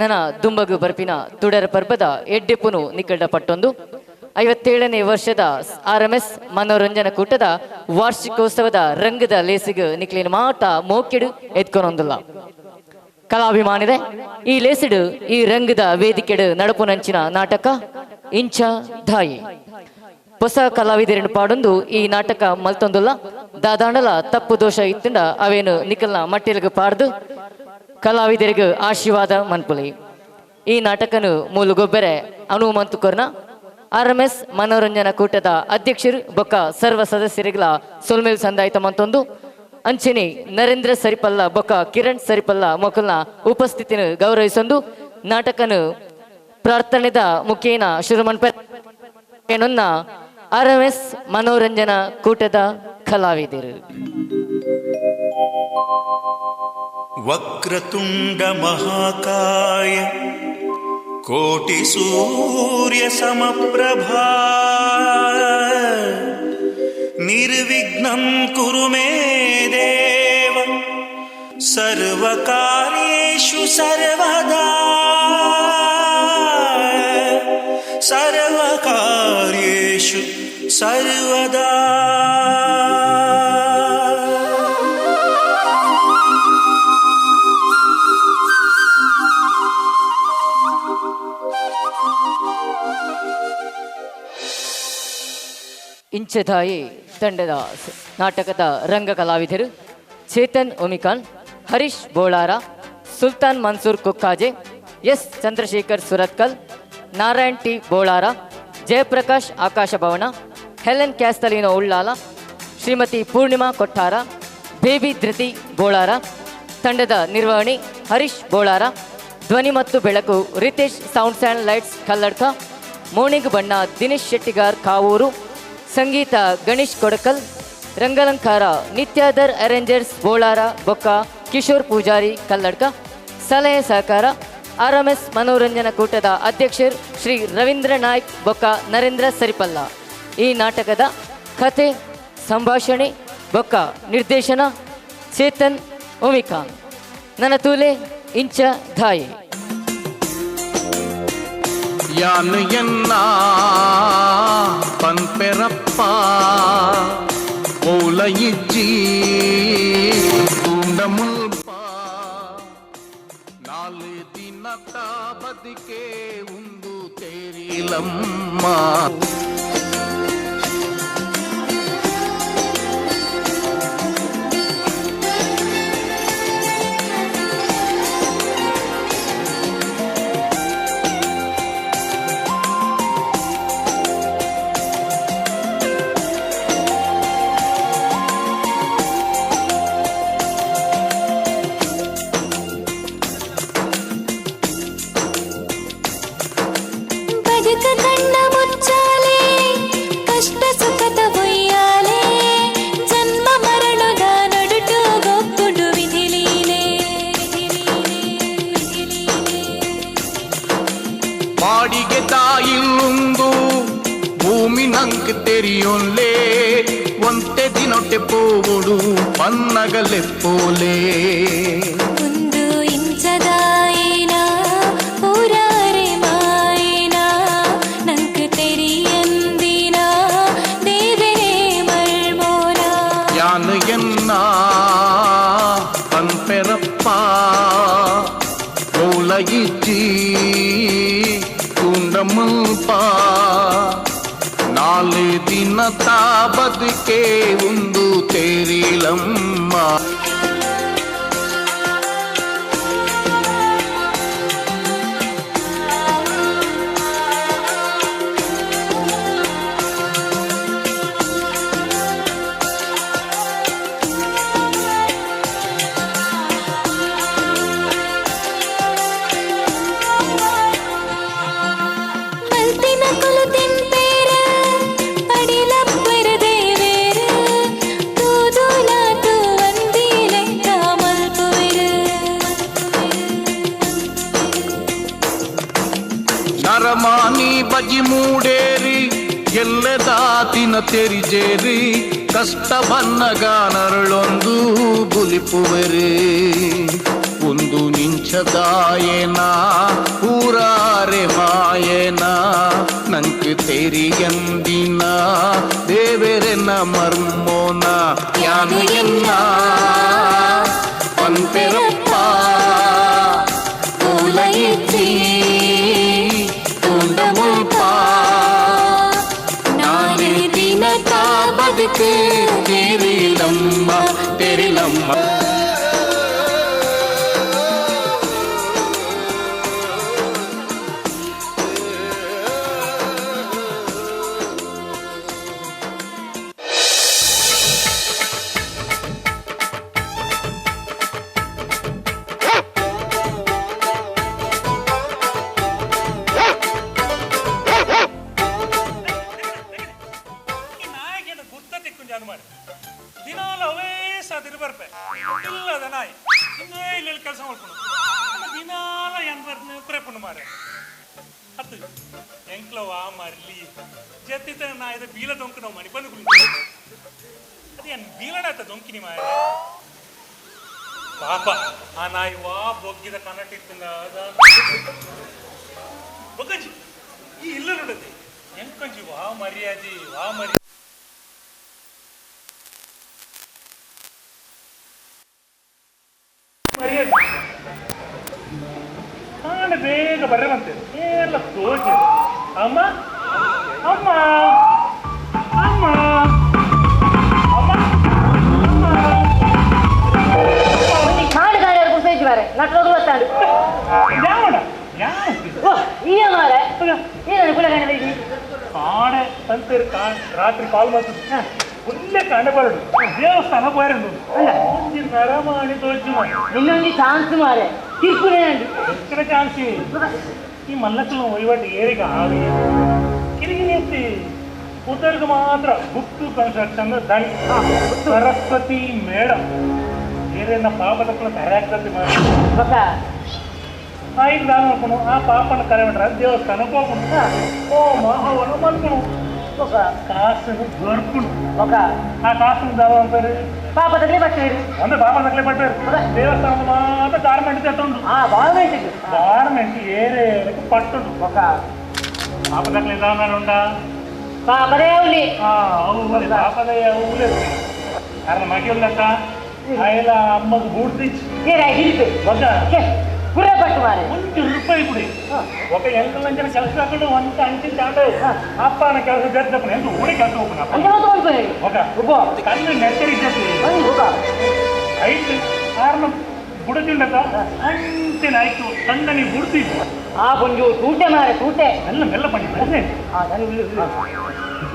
ನನ ದುಂಬಗು ಬರ್ಪಿನ ತುಡರ ಪರ್ಬದ ಎಡ್ಡೆಪುನು ನಿಕಲ್ಡ ಪಟ್ಟೊಂದು 57ನೇ ವರ್ಷದ ಆರ್ಎಂಎಸ್ ಮನೋರಂಜನಾ ಕೂಟದ ವಾರ್ಷಿಕೋತ್ಸವದ ರಂಗದ ಲೇಸಿಗೆ ನಿಕ್ಲಿನ ಮಾಟ ಮೋಕೆಡು ಎತ್ಕೊನೊಂದುಲ್ಲ. ಕಲಾಭಿಮಾನಿದೆ, ಈ ಲೇಸಿಡು ಈ ರಂಗದ ವೇದಿಕೆಡು ನಡಪುನಂಚಿನ ನಾಟಕ ಇಂಚ ಧಾಯಿ. ಹೊಸ ಕಲಾವಿದರನ್ನು ಪಾಡೊಂದು ಈ ನಾಟಕ ಮಲ್ತೊಂದುಲ್ಲ. ದಾದಾಂಡಲ ತಪ್ಪು ದೋಷ ಇತ್ತಂಡ ಅವೇನು ನಿಕಲ್ನ ಮಟ್ಟಿಲ್ಗ್ ಪಾಡ್ದು ಕಲಾವಿದರಿಗೆ ಆಶೀರ್ವಾದ ಮನ್ಪುಲಿ. ಈ ನಾಟಕನು ಮೂಲು ಗೊಬ್ಬೆರೆ ಅನುಮಂತು ಕೊರ್ನ ಆರ್ಎಂಎಸ್ ಮನೋರಂಜನಾ ಕೂಟದ ಅಧ್ಯಕ್ಷರು ಬೊಕ್ಕ ಸರ್ವ ಸದಸ್ಯರಿಗಳ ಸೊಲ್ಮೆಲ್ ಸಂದಾಯಿತ ಮಂತೊಂದು, ಅಂಚನೆ ನರೇಂದ್ರ ಸರಿಪಲ್ಲ ಬೊಕ್ಕ ಕಿರಣ್ ಸರಿಪಲ್ಲ ಮೊಕಲ್ನ ಉಪಸ್ಥಿತಿನ ಗೌರವಿಸೊಂದು ನಾಟಕನು ಪ್ರಾರ್ಥನೆದ ಮುಖೇನ ಶುರು ಮನ್ಪೆನೊನ್ನ ಆರ್ಎಂಎಸ್ ಮನೋರಂಜನಾ ಕೂಟದ ಕಲಾವಿದರು. ವಕ್ರತುಂಡ ಮಹಾಕಾಯ ಕೋಟಿ ಸೂರ್ಯ ಸಮಪ್ರಭಾ ನಿರ್ವಿಘ್ನಂ ಕುರು ಮೇ ದೇವ ಸರ್ವಕಾರ್ಯೇಷು ಸರ್ವದಾ, ಸರ್ವಕಾರ್ಯೇಷು ಸರ್ವದಾ. ಇಂಚದಾಯಿ ತಂಡದ ನಾಟಕದ ರಂಗ ಕಲಾವಿದರು ಚೇತನ್ ಒಮಿಕಾನ್, ಹರೀಶ್ ಬೋಳಾರ, ಸುಲ್ತಾನ್ ಮನ್ಸೂರ್ ಕುಕ್ಕಾಜೆ, ಎಸ್ ಚಂದ್ರಶೇಖರ್ ಸುರತ್ಕಲ್, ನಾರಾಯಣ್ ಟಿ ಬೋಳಾರ, ಜಯಪ್ರಕಾಶ್ ಆಕಾಶ ಭವನ, ಹೆಲೆನ್ ಕ್ಯಾಸ್ತಲಿನೋ ಉಳ್ಳಾಲ, ಶ್ರೀಮತಿ ಪೂರ್ಣಿಮಾ ಕೊಟ್ಟಾರ, ಬೇಬಿ ಧೃತಿ ಬೋಳಾರ. ತಂಡದ ನಿರ್ವಹಣೆ ಹರೀಶ್ ಬೋಳಾರ, ಧ್ವನಿ ಮತ್ತು ಬೆಳಕು Ritesh sounds and lights Kalladka, ಮೋಣಿಗ್ ಬಣ್ಣ ದಿನೇಶ್ ಶೆಟ್ಟಿಗಾರ್ ಕಾವೂರು, ಸಂಗೀತ ಗಣೇಶ್ ಕೊಡಕಲ್, ರಂಗಾಲಂಕಾರ ನಿತ್ಯಾದರ್ ಅರೇಂಜರ್ಸ್ ಬೋಳಾರ ಬೊಕ್ಕ ಕಿಶೋರ್ ಪೂಜಾರಿ ಕಲ್ಲಡ್ಕ. ಸಲಹೆ ಸಹಕಾರ ಆರ್ಎಂಎಸ್ ಮನೋರಂಜನಾ ಕೂಟದ ಅಧ್ಯಕ್ಷರು ಶ್ರೀ ರವೀಂದ್ರ ನಾಯ್ಕ್ ಬೊಕ್ಕ ನರೇಂದ್ರ ಸರಿಪಲ್ಲ. ಈ ನಾಟಕದ ಕಥೆ, ಸಂಭಾಷಣೆ ಬೊಕ್ಕ ನಿರ್ದೇಶನ ಚೇತನ್ ಒಮಿಕಾನ್. ನನ್ನ ತೂಲೆ ಇಂಚ ಧಾಯಿ. ಯಾನು ಎನ್ನ ಪನ್ಪೆರಪ್ಪ ಓಲ ಇಜ್ಜಿ ತೂಂಡ ಮುಲ್ಪ ನಾಲ್ ದಿನತ ಬದುಕೆ ಉಂದು ತೇರಿಲಮ್ಮ. ಬದುಕ ಕಣ್ಣ ಮುಚ್ಚಾಲೆ, ಕಷ್ಟ ಸುಖದ ಒಯ್ಯಾಲೆ, ಜನ್ಮ ಮರಣದ ನಡುಟು ಗೊಬ್ಬುಡು ವಿಧಿಲೀಲೆ. ಬಾಡಿಗೆ ತಾಯಿಲ್ಲುಂದು ಭೂಮಿ ನಂಕ್ ತೆರಿಯೊನ್ಲೆ, ಒಂತೆ ದಿನೊಟ್ಟೆ ಪೋವುಡು ಪನ್ನಗಲೆಪ್ಪೋಲೆ. ಒಂದು ಇಂಚದಾಯಿನ ಪೂರಾರೆ ಮಾಯಿನ ನಂಕ್ ತೆರಿಯಂದಿನ ದೇವರೇ ಮರ್ಮೋನ. ಯಾನು ಎನ್ನ ಪನ್ಪೆರಪ್ಪ ಓಲ ಇಜ್ಜಿ ತೂಂಡ ಮುಲ್ಪ ನಾಲ್ ದಿನತ ಬದುಕೆ ಉಂದು ತೇರಿಲಮ್ಮ. ಮಲ್ತಿನ ಕುಲು ತಿನ್ಪೇರ ಪಡಿಲಪ್ಪರ ದೇವೇರ ತೂದುಲ ತೂವಂದಿ ಲೆಕ್ಕ ಮಲ್ಪುವೆರ್. ನರಮಾನಿ ಬಜಿ ಮೂಡೇರಿ ಎಲ್ಲದಾತಿನ ತೆರಿಜೇರಿ, ಕಷ್ಟ ಬನ್ನಗ ನರಳೊಂದು ಬುಲಿಪುವೆರೆ. ಒಂದು ನಿಂಚ ಇಂಚದಾಯನ ಪೂರಾರೆ ಮಾಯನ ನಂಕ್ ತೆರಿಯಂದಿನ ದೇವೆರೆನ ಮರ್ಮೋನ ಯಾನು ಎನ್ನ ಪಂಪೆರಪ್ಪ ಮೂಲಯಿಚ್ಚಿ ತೂಂಡ ಮುಲ್ಪ ನಾನೇ ದಿನತ ಬದುಕು ತೆರಿಲಮ್ಮ ತೆರಿಲಮ್ಮ. ಈ ನಾಯಿಗೆ ಗುರ್ತ ತಿಕ್ಕು ಮಾಡಿ ದಿನಾಲು ಅವೇ ಸಾದಿರು ಬರ್ಪೆ ಇಲ್ಲದ ನಾಯಿ ಇನ್ನೇ ಇಲ್ಲಿ ಕೆಲಸ ಮಾಡ್ಕೊಂಡು ದಿನಾಲ ಏನ್ ಬರ್ನ ಕುರೆಪುಂಡು ಮಾರೆ ಅತ್ತು ಎಂಕ್ಲವ ಮರ್ಲಿ ಜತ್ತಿತ ನಾಯಿದ ಬೀಲ ದೊಂಕು ನಾವು ಮಣಿ ಬಂದು ಕುಳಿ ಅದು ಏನ್ ಬೀಲಡಾತ ದೊಂಕಿನಿ ಮಾರೆ ಪಾಪ ಆ ನಾಯಿ ವಾ ಬೊಗ್ಗಿದ ಕನ್ನಟ್ಟಿತ್ತಿಂದ ಬೊಗ್ಗಂಜಿ ಈ ಇಲ್ಲ ನೋಡತಿ ಎಂಕಂಜಿ ವಾ ಮರ್ಯಾದಿ ವಾ ಮರ್ಯಾದೆ ಮರ್ಯಾದೆ ಕಾಣ ಬೇಗ ಬರ್ರೆ ಬಂತೆ ಎಲ್ಲ ತೋಚಿ ಅಮ್ಮ ಅಮ್ಮ ಅಮ್ಮ ಅಮ್ಮ ಅಮ್ಮ. ಕಾಡು ಕುಸೇಜ್ ಮಾರೆ ನಟರೋದು ಗೊತ್ತಾಡು. ಯಾವಡ ಯಾವ? ಓ ಈ ಮಾರೆ ಏನು ಕುಲಗಣ ಬೈದಿ? ಕಾಡೆ ತಂತೇರು ಕಾ ರಾತ್ರಿ ಕಾಲ್ ಮಾಡ್ತದೆ ಒಳ್ಳೆ ಕಾಂಡ ಬರಡು ದೇವಸ್ಥಾನ ಪೋಯರಂದು ಒಂಜಿ ನರಮಾಣಿ ತೋಜು. ಇನ್ನೊಂದು ಚಾನ್ಸ್ ಮಾರೆ ತೀರ್ಪುನೇ. ಎಕ್ಕಡ ಚಾನ್ಸಿ? ಈ ಮಲ್ಲಕ್ಕಲ ವಹಿವಾಟು ಏರಿಗ ಆವಿ ಕಿರಿಗಿನಿ ಉತ್ತರಕ್ಕೆ ಮಾತ್ರ ಗುಪ್ತು ಕನ್ಸ್ಟ್ರಕ್ಷನ್ ದಣಿ ಸರಸ್ವತಿ ಮೇಡಮ್ ಏರೇನ ಪಾಪದ ಕೂಡ ತಯಾರಾಗ್ತದೆ ಮಾಡಿ. ಬೊಕ್ಕ? ಆಯ್ತು ದಾನ ಮಾಡ್ಕೊಂಡು ಆ ಪಾಪನ ಕರೆ ಮಾಡ್ರ ದೇವಸ್ಥಾನಕ್ಕೆ ಹೋಗ್ಕೊಂಡು ಹೋಮ ಹವನ ಮಲ್ಕೊಣು. ಬೊಕ್ಕ? ಕಾಸನ್ನು ದೊರ್ಕುಣು. ಬೊಕ್ಕ? ಆ ಕಾಸನ್ನು ದಾನ ಅಂತಾರೆ. ಪಾಪ ತಗಲಿ ಬರ್ತೀರಿ. ಒಂದು ಪಾಪ ತಗಲೆ ಪಟ್ಟರು ದೇವಸ್ಥಾನದ ಮಾತ್ರ ಗಾರ್ಮೆಂಟ್ ತಗೊಂಡು. ಆ ಬಾಳ್ಮೆಂಟ್. ಗಾರ್ಮೆಂಟ್ ಏರೇರಕ್ಕೆ ಪಟ್ಟುಂಡು. ಬೊಕ್ಕ? ಪಾಪ ತಗಲೆ ದಾನ ಉಂಡಾ? ಪಾಪದೇ ಅವಲಿ. ಆ ಅವು ಪಾಪದ ಅವು ಕಾರಣ ಮಗಿಯುಲ್ಲಕ್ಕ ಆಯಲ ಅಮ್ಮಗ್ ಬೂಡ್ತಿಚ್. ಏರಾಯ್ ಹಿಡಿಪೆ. ಬೊಕ್ಕ? ಗುರ್ರೆ ಪಟ್ಟು ಮಾರೆ. ಒಂದು ರೂಪಾಯಿ ಬಿಡಿ ఒక ಎಂಕಲ್ ಕೆಲಸ ಹಾಕೊಂಡು ಒಂದ್ ಅಂಚಿನ ಚಾಟ ಅಪ್ಪನ ಕೆಲಸ ಜದ್ದಪ್ಪನ ಎಂತ ಊರಿಗೆ ಕೆಲಸ ಹೋಗೋಣ. ಅಂಚೆ ಮಾತ್ರ ಮಲ್ಪನೆ. ఒక ಉಬ್ಬ. ಕಣ್ಣು ನೆತ್ತರಿದ್ದತಿ. ಬೊಕ್ಕ? ಐತು ಕಾರಣ ಬುಡದಿಂಡಕ ಅಂಚಿನ ಆಯ್ತು ಕಣ್ಣನಿ ಬುಡ್ತಿತ್ತು. ಆ ಪೊಂಜು ತೂಟೆ ಮಾರೆ ತೂಟೆ. ಮೆಲ್ಲ ಮೆಲ್ಲ ಪಂಡಿ ಬೆಳೆದೆ. ಆ ನಾನು ಉಳ್ಳು ಉಳ್ಳು.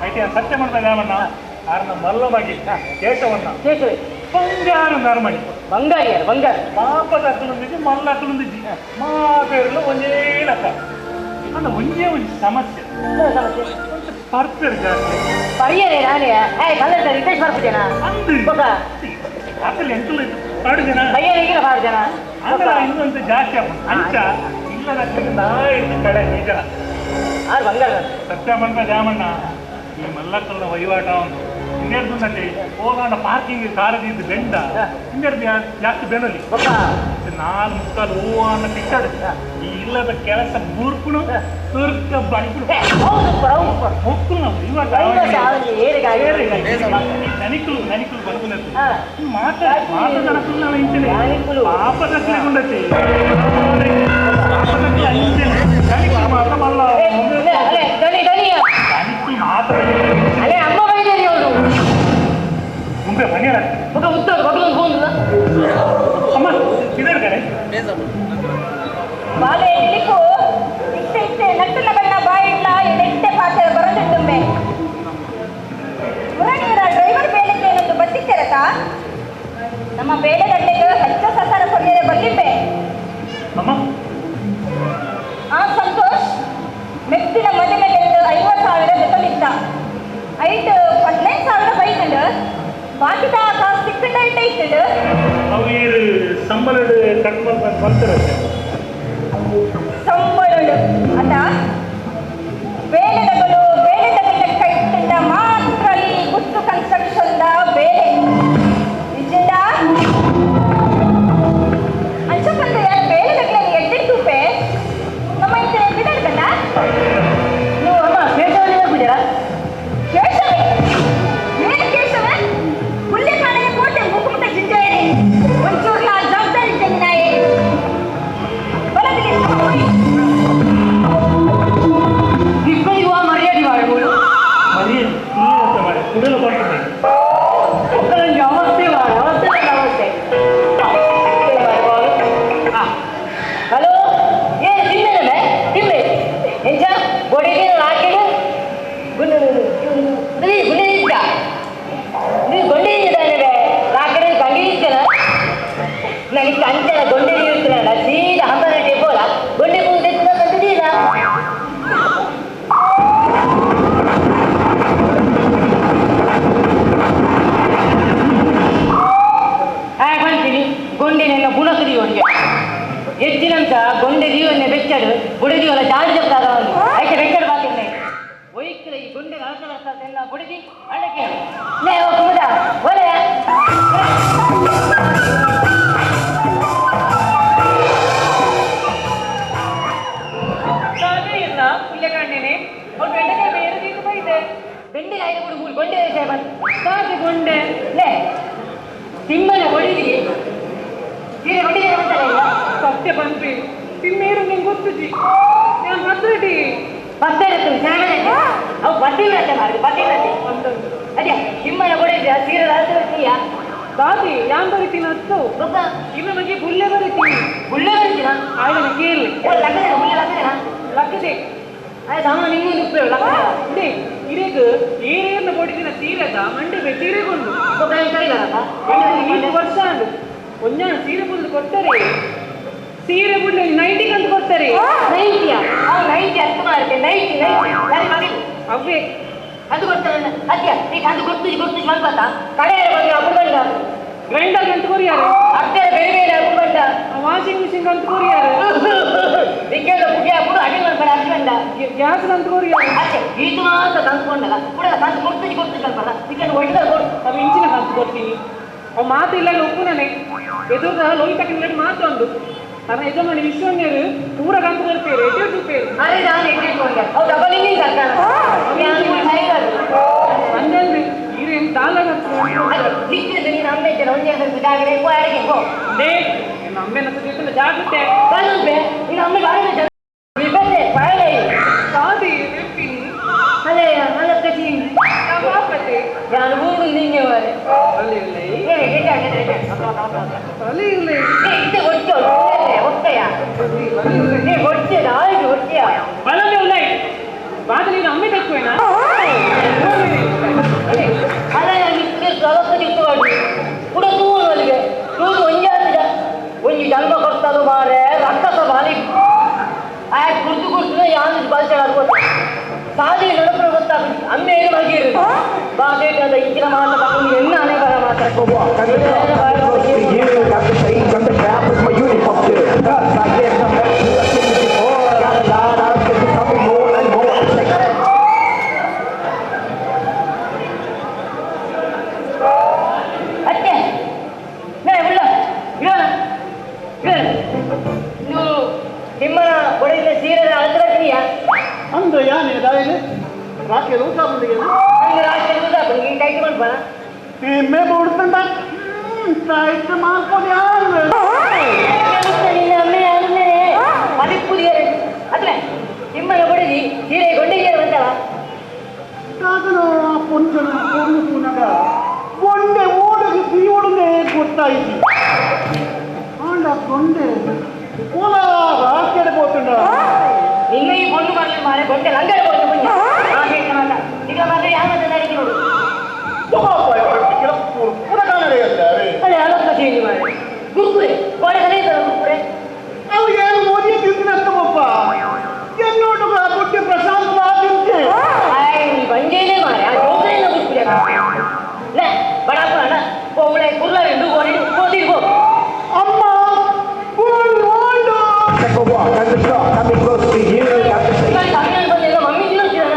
అయితే ಸತ್ಯ ಮಾಡ್ತಾ ಯಾವಣ್ಣ ಕಾರಣ ಮಲ್ಲವಾಗಿ ಕೇಶವಣ್ಣ. ಕೇಶವೆ. ಬಂಗಾರ ನರಮಣಿ. ಬಂಗಾರ ಯಾರು ಬಂಗಾರ. ಪಾಪದ ಅಕ್ಕಲೊಂದಿದ್ದು ಮಲ್ಲ ಅಕ್ಕಲೊಂದಿದ್ದು ಮಾ ಪೇರ್ಲ ಒಂದೇ ಲಕ್ಕ ಅಂದ ಒಂದೇ ಒಂದು ಸಮಸ್ಯೆ. ಎಂತ ಸಮಸ್ಯೆ? కొంచెం ಪರ್ಪೇರು ಜಾಸ್ತಿ. ಪರಿಯರೇ ನಾನೇ ಏ ಕಲ್ಲರ್ ರಿತೇಶ್ ಬರ್ತಿದ್ದೇನಾ? ಅಂದು. ಬೊಕ್ಕ? ಅಸಲು ಎಂಟು ಪಾಡು ಜನ. ಪಯ್ಯರಿಗಿನ ಬಾರು ಜನ. ಅಂದ್ರೆ ಇನ್ನೊಂದು ಜಾಸ್ತಿ ಆಗ್ಬೋದು ಅಂಚ ಇಲ್ಲದ ನಾಯ್ತು ಕಡೆ ನಿಜ. ಆರು ಬಂಗಾರ. ಸತ್ಯ ಮನ್ಪ ಜಾಮಣ್ಣ ಈ ಮಲ್ಲಕ್ಕಲ್ನ ವಹಿವಾಟ ಒಂದು ಇನ್ನೆರಡು ಹೋಗೋಣ ಪಾರ್ಕಿಂಗ್ ಕಾರದಿದ್ದು ಬೆಂಡ ಇನ್ನೆರಡು ಜಾಸ್ತಿ ಬೆನಲಿ. ಬೊಕ್ಕ? ನಾಲ್ ಮುಕ್ಕಾಲು ಹೂವು ಅನ್ನ ಟಿಕ್ಕಡ್ ಈ ಇಲ್ಲದ ಕೆಲಸ ಬೂರ್ಕುನು ತುರ್ಕ ಬೈಕುನು. ಏ, ಹೌದು ಸೂಪರ್, ಹೌದು ಸೂಪರ್. ಮೊಕ್ಕುನ ವಹಿವಾಟ. ವಹಿವಾಟ ಆವಲ್ಲಿ ಏರಿಗೆ ಆಗಿ. ಧನಿಕುಲು ಧನಿಕುಲು ಬದುಕುನದ್ದು. ಹಾ. ಮಾತ ಮಾತದನಕುಲು ಇಂಚನೆ. ಧನಿಕುಲು. ಪಾಪದಕ್ಲೆ ಗುಂಡತಿ ಪಾಪದಕ್ಲೆ ಅಂಚನೆ ಧನಿಕುಲು ಮಾತ್ರ ಮಲ್ಲ. ಏ, ಇಲ್ಲ, ಅಲೆ, ದಣಿ, ದಣಿ. ಧನಿಕುಲು ಮಾತ್ರ. ಅಲೆ, ಅಮ್ಮ ಬೈದೇರಿ ಅವಳು. ಮುಂದೆ ಬನ್ನಿರ. ಬೊಕ್ಕ ಉತ್ತರ ಬೊಕ್ಕಲೊಂದು ಫೋನ್ ಇಲ್ಲ. ಅಮ್ಮ ಇದರ ಕಡೆ. ಬಾಲೆ ಇಲ್ಲಿಗೂ ಇಷ್ಟೆ ಇಷ್ಟೆ ನಟ್ಟನ ಬಣ್ಣ ಬಾಯಿಡ್ಲ ಎಡೆಟ್ಟೆ ಪಾತ್ರ ಬರದಿದ್ದುಮ್ಮೆ ಮುರಣಿಯರ ಡ್ರೈವರ್ ಬೇಲೆಗೆ ಏನೊಂದು ಬತ್ತಿತ್ತೆರತ ನಮ್ಮ ಬೇಲೆಗಡ್ಲೆಗೆ ಹೆಚ್ಚ ಸಸಾರ ಕೊರಿಯರೆ ಬಲ್ಲಿಬ್ಬೆ. ಅಮ್ಮ. ಆ ಸಂತೋಷ್ ಮೆತ್ತಿನ ಮದುವೆಗೆ 50,000 ಜೊತೆಲಿದ್ದ ಐಟ್ 15,000 ಬೈಕಂಡು ಬಾಕಿದ ಕಾಸು ಸಿಕ್ಕಂಡ ಇಟ್ಟೈತಂಡು. ಅವು ಏರು ಸಂಬಳದ ಕಟ್ ಮಾಡ್ತಾರೆ. ಸಂಬಳಡು ಅತ ಬೇಲೆದಗಳು ಬೇಲೆದಗಳ ಕೈತಿಂದ ಮಾತ್ರ ಈ ಗುತ್ತು ಕನ್ಸ್ಟ್ರಕ್ಷನ್ ಬೇಲೆ ನಿಜಂದ ಅಂಚ ಬಂದು ಯಾರು ಬೇಲೆದ ಕೊಡ್ತೀನಿ. ಅವಸ್ಥೆ ಅವಸ್ಥೆ ಅವಸ್ಥೆ. ಹಲೋ, ಏ ತಿಮ್ಮೆನಲ್ಲ ತಿಮ್ಮೆ ಎಂಚ ಗೋಡೆಗೆ ಹಾಕಿಡು ಗುಂಡು ಗುಂಡೆ ಇದ್ದ ನೀವು ಗೊಂಡೆ ಇದ್ದಾನೆ ರಾಕಡೆ ಕಂಡಿದ್ದೀನ ನನಗೆ ಕಂಚನ ಗೊಂಡೆ ಇರ್ತೀರಲ್ಲ ಸೀದಾ ಹಂಬರಟ್ಟೆ ಪೋಲ ಗೊಂಡೆ ಪೂ ತೆತ್ತ ಕಂಡಿದ್ದೀರಾ. ಬಂತೀನಿ ಗೊಂಡೆ ನಿನ್ನ ಗುಣಕದಿಯೋನಿಗೆ ಹೆಚ್ಚಿನಂತ ಗೊಂಡೆ ಜೀವನ್ನೇ ಬೆಚ್ಚಡು ಬುಡದಿಯವನ ಜಾಡಿ ಜಪ್ತಾದ ಒಂದು ಐತೆ ಬೆಚ್ಚಡು ಬಾತಿನ್ನೆ ಒಯ್ಕಲ ಈ ಗೊಂಡೆ ಅಳಸ ಬುಡದಿ ಅಳ್ಳಕ್ಕೆ ಲೇ ಓ ಕುಮುದ ಒಲೆ ಪುಲ್ಯಕಾಂಡೇನೆ ಅವ್ರು ಬೆಂಡೆಕಾಯಿ ಬೇರೆ ದೀಪ ಬೈದೆ ಬೆಂಡೆಕಾಯಿ ಕೂಡ ಮೂರು ಗೊಂಡೆ ಸಾಹೇಬ್ ತಾಜಿ ಗೊಂಡೆ ಲೇ ತಿಮ್ಮನ ಹೊಡಿದಿ ಸೀರೆ ಹೊಡಿದೆ ಅಂತಾರಲ್ಲ ಸತ್ಯ ಬಂದ್ರಿ ತಿಮ್ಮೇರು ನಿಂಗೆ ಗೊತ್ತುಜಿ ನಾನು ಹತ್ರಟಿ ಬಸ್ತಾರೆ ಚೆನ್ನಾಗಿ ಅವು ಬಡ್ಡಿ ಬರತ್ತೆ ಮಾರ್ರೆ ಬಡ್ಡಿ ಬರತ್ತೆ ಅದೇ ತಿಮ್ಮನ ಹೊಡಿದ್ರಿ ಸೀರೆ ರಾತ್ರಿ ದಾದಿ ಯಾನ್ ಬರಿತೀನಿ ಅತ್ತು ಗೊತ್ತಾ ಇನ್ನು ನನಗೆ ಬುಲ್ಲೆ ಬರಿತೀನಿ ಗುಳ್ಳೆ ಬರಿತೀನ ಆಯ್ತು ಕೇಳಿ ಓ ಲಕ್ಕದೆ ಗುಳ್ಳೆ ಲಕ್ಕದೆನಾ ಲಕ್ಕದೆ ಅದೇ ಸಾಮಾನ್ಯ ನಿಂಗೂ ನಿಪ್ಪೇವು ಲಕ್ಕದೆ ಅದೇ ಇರೇಗ ಏರೇರ್ನ ಬೊಡಿದಿನ ಸೀರೆದ ಮಂಡೆ ಸೀರೆಗೊಂಡು ಈತು ವರ್ಷ ಅಂದು ಒಂಜಾಣ ಸೀರೆ ಬುಲ್ಲು ಕೊಡ್ತಾರೆ ಸೀರೆ ಬುಡ್ಲೆ ನೈಟಿ ಕಂದು ಕೊಡ್ತಾರೆ ನೈಟಿಯಾ ಅವು ನೈಟಿ ಅರ್ಥ ಮಾಡ್ತೆ ನೈಟಿ ನೈಟಿ ಸರಿ ಮಗಲಿ ಅವೇ ಅದು ಕೊಡ್ತಾರೆ ಅದ್ಯ ಈಗ ಅದು ಗೊತ್ತು ಗೊತ್ತು ಮಲ್ಪತ್ತ ಕಡೆ ಬಂದು ಅಪ್ಪು ಬಂದ ಗ್ರೈಂಡರ್ ಅಂತ ಕೊರಿಯಾರೆ ಅತ್ತೆ ಬೇರೆ ಬೇರೆ ಅಪ್ಪು ಬಂದ ವಾಷಿಂಗ್ ಮಿಷಿನ್ ಅಂತ ಕೊರಿಯಾರೆ ನಿಂಗೆಲ್ಲ ಪುಗೆ ಅಪ್ಪು ಅಡಿ ಮಾಡ್ಬೇಡ ಅಡಿ ಬಂದ ಗ್ಯಾಸ್ ಅಂತ ಕೊರಿಯಾರೆ ಅತ್ತೆ ಈತು ಮಾತ್ರ ತಂದ್ಕೊಂಡಲ್ಲ ಕೂಡ ತಂದು ಕೊಡ್ತೀನಿ ಕೊಡ್ತೀನಿ ಅಲ್ಪಲ್ಲ ಈಗ ಒಳ್ಳೆ ಕೊಡು ಅವು ಇಂಚಿನ ಕಂತು ಕೊಡ್ತೀನಿ ಅವು ಮಾತು ಇಲ್ಲ ಒಪ್ಪುನನೆ ಎದುರ್ದ ಲೋಹಿತ ಮಾತು ಅಂದು ತನ್ನ ಯಜಮಾನಿ ವಿಶ್ವನ್ಯರು ಪೂರ ಕಂತು ಕೊಡ್ತೇವೆ ಎಡ್ಡೆ ರೂಪಾಯಿ ಅರೆ ನಾನು ಎಟ್ಟಿಟ್ಕೊಂಡೆ ಅವು ಡಬಲ್ ಇಂಜಿನ್ ಸರ್ಕಾರ ಅಂದಲ್ರಿ ಈರೇನು ದಾಲ ನಿಕ್ಕಿದ್ದು ನೀನು ಅಮ್ಮ ಇದ್ದೀರ ಒಂದೇ ಸ್ವಲ್ಪ ಜಾಗ್ರೆ ಪೋ ಅಡಿಗೆ ಪೋ ಡೇ ನನ್ನ ಅಮ್ಮೆನ ಜೊತೆ ಜಾಗ್ರತೆ ಬಂದ್ರೆ ನೀನು ಅಮ್ಮ ಬಾಳೆ ವಿಪತ್ತೆ ಬಾಳೆ ಸಾದಿ ನೆಪ್ಪಿನಿ ಅಲ್ಲೇ ಅಲ್ಲಕ್ಕ ಚೀನಿ ಬಾಪತೆ ನಾನು ಮೂರು ನಿಂಗೆ ಮಾರೆ ಅಲ್ಲಿ ಇಲ್ಲ ಏ ಎಡ್ಡೆ ಎಡ್ಡೆ ಅಲ್ಲಿ ಇಲ್ಲ ಏ ಇದ್ದೆ ಒಟ್ಟೆ ಒಟ್ಟೆಯ ಏ ಒಟ್ಟೆ ನಾಯಿಗೆ ಒಟ್ಟೆಯ ಬಲನೆ ಉಲ್ಲೈ ಬಾದ ನೀನು ಅಮ್ಮೆ ತಕ್ಕುವೇನಾ ಅಲ್ಲ ನಿಕ್ಕೆ ಸೊಲಪ್ಪ ಚಿಕ್ಕವಾಡು ಕೂಡ ತೂನು ಅಲ್ಲಿಗೆ ತೂನು ಒಂಜೆ ಅಂದ ಒಂಜಿ ಜನ್ಮ ಕೊಡ್ತಾರೋ ಮಾರೆ ರಕ್ತಸ ಬಾಲಿ ಆ ಕುರ್ತು ಕುರ್ತು ಯಾನು ಬಾಲ್ಚಡ ಗೊತ್ತ ಸಾದಿ ನಡಪರ ಗೊತ್ತಾಗುತ್ತೆ ಅಮ್ಮೆ ಏನು ಮಗಿರು ಬಾಟೇಟಾದ ಇಂಚಿನ ಮಾತ ಬಾಕಿ ಎನ್ನ ಅನೆ ಬರ ಮಾತ್ರ ಅತ್ತೆ ನೇ ಉಳ್ಳ ಇರೋಣ ಇರೋಣ ನೀವು ನಿಮ್ಮನ ಒಡೆಯಿಂದ ಸೀರೆದ ಅಳತ್ರಕ್ರಿಯ ಅಂದು ಯಾನೆ ದಾಯಿಲೆ ರಾಕೆ ಊಟ ಬಂದಿಗೆ ಹಂಗೆ ರಾಷ್ಟ್ರ ಊಟ ಈ ಟೈಟ್ ಮಾಡ್ಬಾರ ತಿಮ್ಮೆ ಬುಡ್ತಂಡ ಟೈಟ್ ಮಾಡ್ಕೊಂಡು ಯಾರು ನಿನ್ನ ಅಮ್ಮೆ ಅಣ್ಣೆ ಪದಿಪ್ಪುದಿಯರೆ ಅತ್ಲೆ ನಿಮ್ಮನ ಒಡೆದಿ ಸೀರೆ ಗೊಂಡಿಗೆ ಬಂತಲ್ಲ ಕಾಗನ ಪೊಂಜನ ಪೊಣ್ಣು ಪುನಗ ಒಂಡೆ ಓಡಗೆ ತೀವಡನೆ ಗೊತ್ತಾಯಿತು ಆಂಡ ಗೊಂಡೆ ಓಲ ರಾಕೆಡೆ ಪೋತುಂಡ ನಿನ್ನ ಈ ಪೊಣ್ಣು ಮಾಡಲಿ ಮಾರೆ ಗೊಂಡೆ ಲಂಗಡೆ ಪೊಣ್ಣು ಪುಣ್ಯ ಆ ಹೇಳ್ತ ಮಾತ ಈಗ ಮಾತ್ರ ಯಾವ ಮಾತ ನಡಿಗೆ ನೋಡು ಅದೇ ಅಲಕ್ಕ ಚೇಂಜ್ ಮಾಡಿ ಗುರುಕುರೆ ಕೋಡೆ ಕಲಿಯುತ್ತಲ್ಲ ಗುರುಕುರೆ ಅವು ಏನು ಮೋದಿ ತಿಂತಿನತ್ತಮಪ್ಪ ಎನ್ನೋಟು ಬುಟ್ಟಿ ಪ್ರಶಾಂತ್ ತಿಂತೆ ಆಯ್ ಬಂಜೇನೆ ಮಾರೆ ಆ ಜೋಕ್ರೆಲ್ಲ ಗುರುಕುರೆ ಲೇ ಬಡಪ್ಪ ಅಣ್ಣ ಹೋಗ್ಲೆ ಕುರ್ಲ ಎಂದು ಗೋಡಿ ಕೋತಿ ಗೋ ಅಮ್ಮ ಗೋಡು ಓಡು ತಮಿಳು ಬಂದಿಲ್ಲ ಮಮ್ಮಿ ತಿನ್ನೋಣ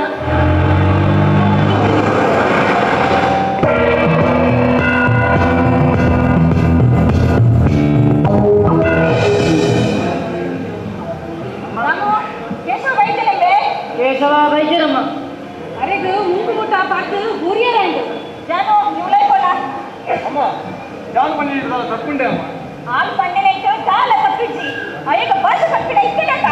ರಾಮು ಕೇಶವ ಬೈತಲಂಬೆ ಕೇಶವ ಬೈಜರಮ್ಮ ಅರೆಗು ಮುಂಕು ಮುಟ್ಟ ಪಾಟ್ಟು ಬೂರಿಯರ ಜಾನು ನೀವುಲೇ ಪೋಲ ಅಮ್ಮ ಜಾನ್ ಪಂಡಿತ ತಪ್ಪುಂಡೆ ಅಮ್ಮ ಆಲ್ ಪಂಡಿನ ಇಟ್ಟು ದಾಲ ತಪ್ಪಿಜ್ಜಿ ಅಯ್ಯಗ ಬಸ್ ತಪ್ಪಿಡ ಇತ್ತಿನಕ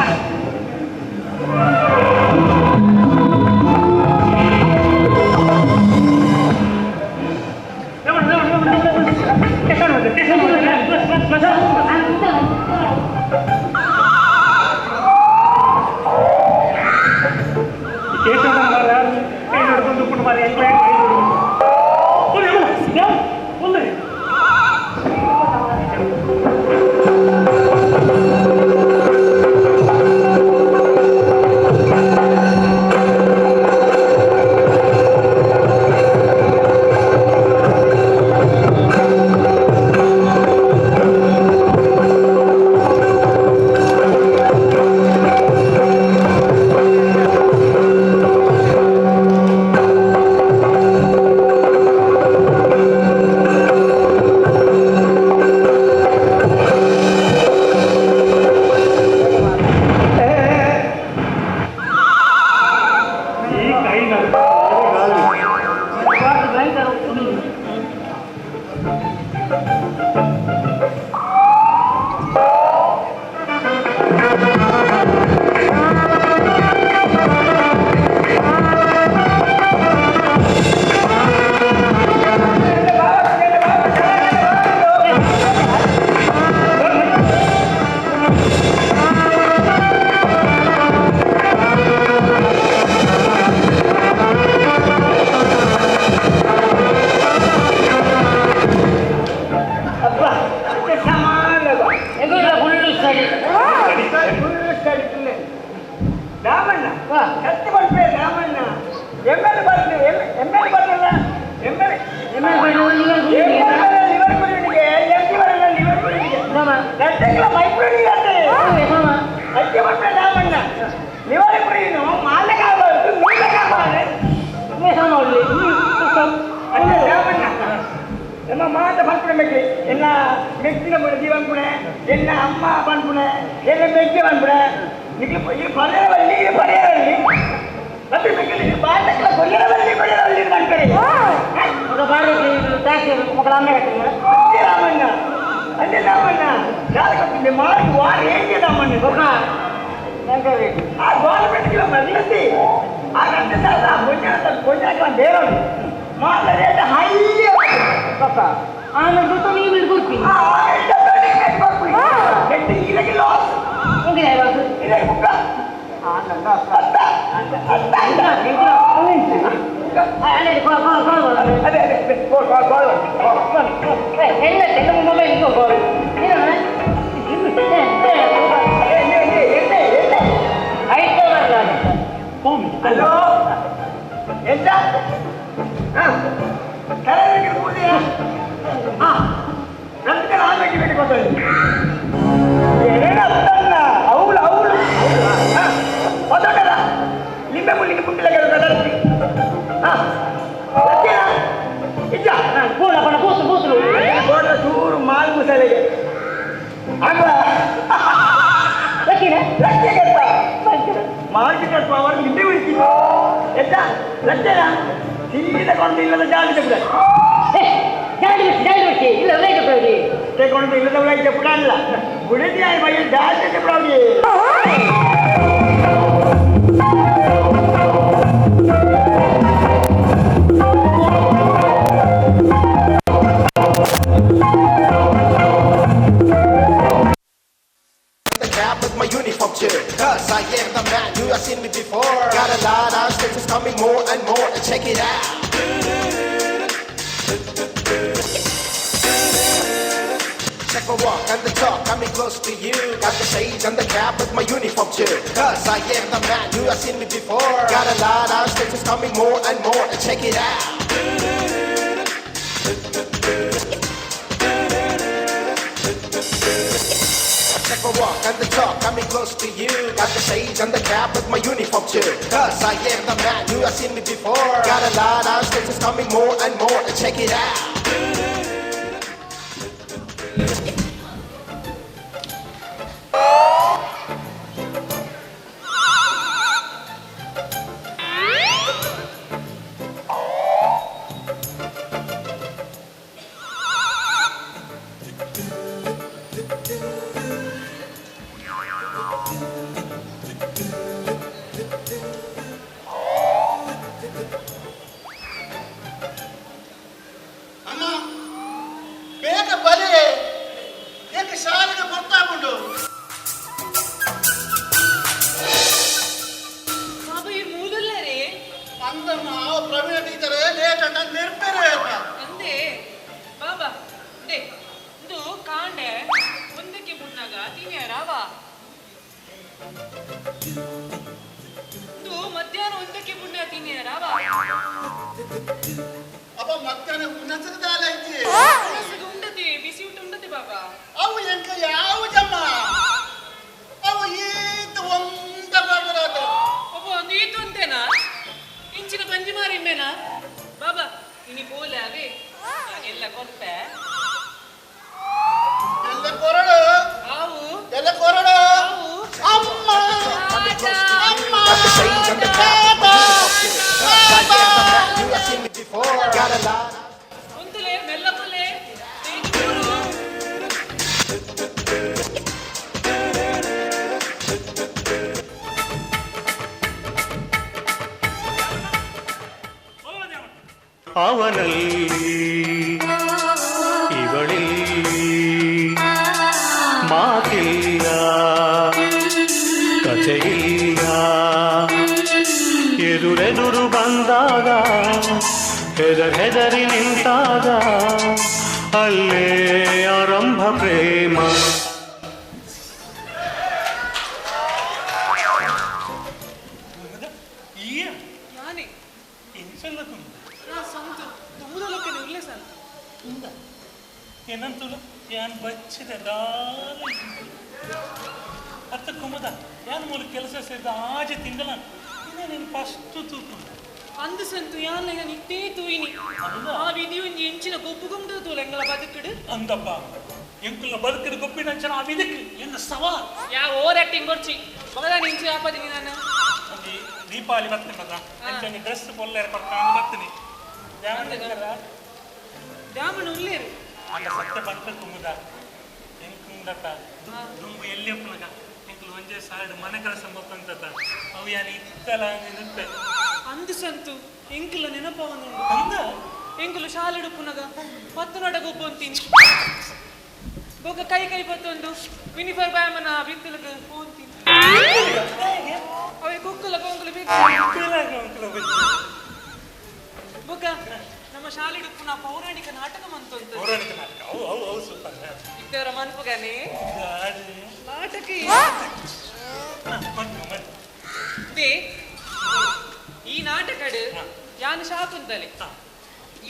Got a lot. ಅವನಲ್ಲಿ ಇವಳಲ್ಲಿ ಮಾತಿಲ್ಲ ಕಥೆಯಿಲ್ಲ ಎದುರೆದುರು ಬಂದಾಗ ಹೆದರ್ ಹೆದರಿ ನಿಂತಾಗ ಅಲ್ಲೇ ಆರಂಭ ಪ್ರೇಮ. ಈ ಯಾನೆ ಎಂಚಲ್ಲ ಕುಂದ. ನಾ ಸಂತು ದುಂಬುದಲೊಕ್ಕನೆ ಉಲ್ಲೆ ಸಂತು. ಏನಂತುಲ ಯಾನ್ ಬಚ್ಚಿದ ದಾಲ ಅತ್ತ ಕುಮದ ಯಾನ್ ಮೂಲ ಕೆಲಸ ಸೇರಿದ ಆಜೆ ತಿಂಗಳ ಇನ್ನ ನೀನು ಫಸ್ಟ್ ತೂಕು. ಅಂದು ಸಂತು ಯಾನ್ ಯಾನ್ ಇತ್ತೇ ತೂಯಿನಿ. ಆ ವಿಧಿಯೊಂಜಿ ಎಂಚಿನ ಗೊಬ್ಬು ಗುಂಡು ತೂಲ ಎಂಗಳ ಬದುಕುಡು. ಅಂದಪ್ಪ ಎಂಕುಲ ಬದುಕಿದ ಗೊಪ್ಪಿನಂಚನ ಆ ವಿಧಕ್ಕೆ ಎನ್ನ ಸವಾಲ್. ಯಾ ಓವರ್ ಆಕ್ಟಿಂಗ್ ಕೊರ್ಚಿ ಮಗದಾನ ಇಂಚಿ ಆಪದಿನಿ ನಾನು. ಒಂಜಿ ದೀಪಾವಳಿ ಬರ್ತೀನಿ ಮಗ ಅಂಚನೆ ಡ್ರೆಸ್ ಪೊಲ್ಲೇರ ಪಡ್ಕೊಂಡು ಬರ್ತೀನಿ. ದ್ಯಾಮನ ಉಲ್ಲೇರು. ಅಂಡ ಸತ್ಯ ಬಂತ ಕುಮುದ ಎಂಕುಂದತ ದುಂಬು ಎಲ್ಲಿ ಅಪ್ಪನಗ ಎಂಕುಲು ಒಂಜೆ ಸಾರಡು ಮನೆ ಕೆಲಸ ಮೊತ್ತಂತತ ಅವು ಯಾನ್ ಇತ್ತಲ ನಿನ್ನುತ್ತೆ. ಅಂದು ಸಂತು ಎಂಕುಲ ನೆನಪವನುಂಡು. ಅಂದ ಎಂಕುಲು ಶಾಲೆಡು ಪುನಗ ಪತ್ತು ನಡ ಗೊಬ್ಬು ಅಂತೀನಿ ಬೊಕ್ಕ ಕೈ ಕೈ ಪತ್ತೊಂದು ವಿನಿಫರ್ ಬ್ಯಾಮನ ಬಿತ್ತಲಗ ಪೋಂತೀನಿ ಅವೇ ಕುಕ್ಕುಲ ಕೊಂಕುಲು ಬಿತ್ತು. ಬೊಕ್ಕ ನಮ್ಮ ಶಾಲೆಡು ಪುನಃ ಪೌರಾಣಿಕ ನಾಟಕ ಮಂತೊಂತು. ಪೌರಾಣಿಕ ನಾಟಕ ಅವು ಅವು ಅವು ಸೂಪರ್. ಇತ್ತವರ ಮನ್ಪುಗನೆ ನಾಟಕ they ಈ ನಾಟಕಡು ಯಾನು ಶಾಕುಂತಲೆ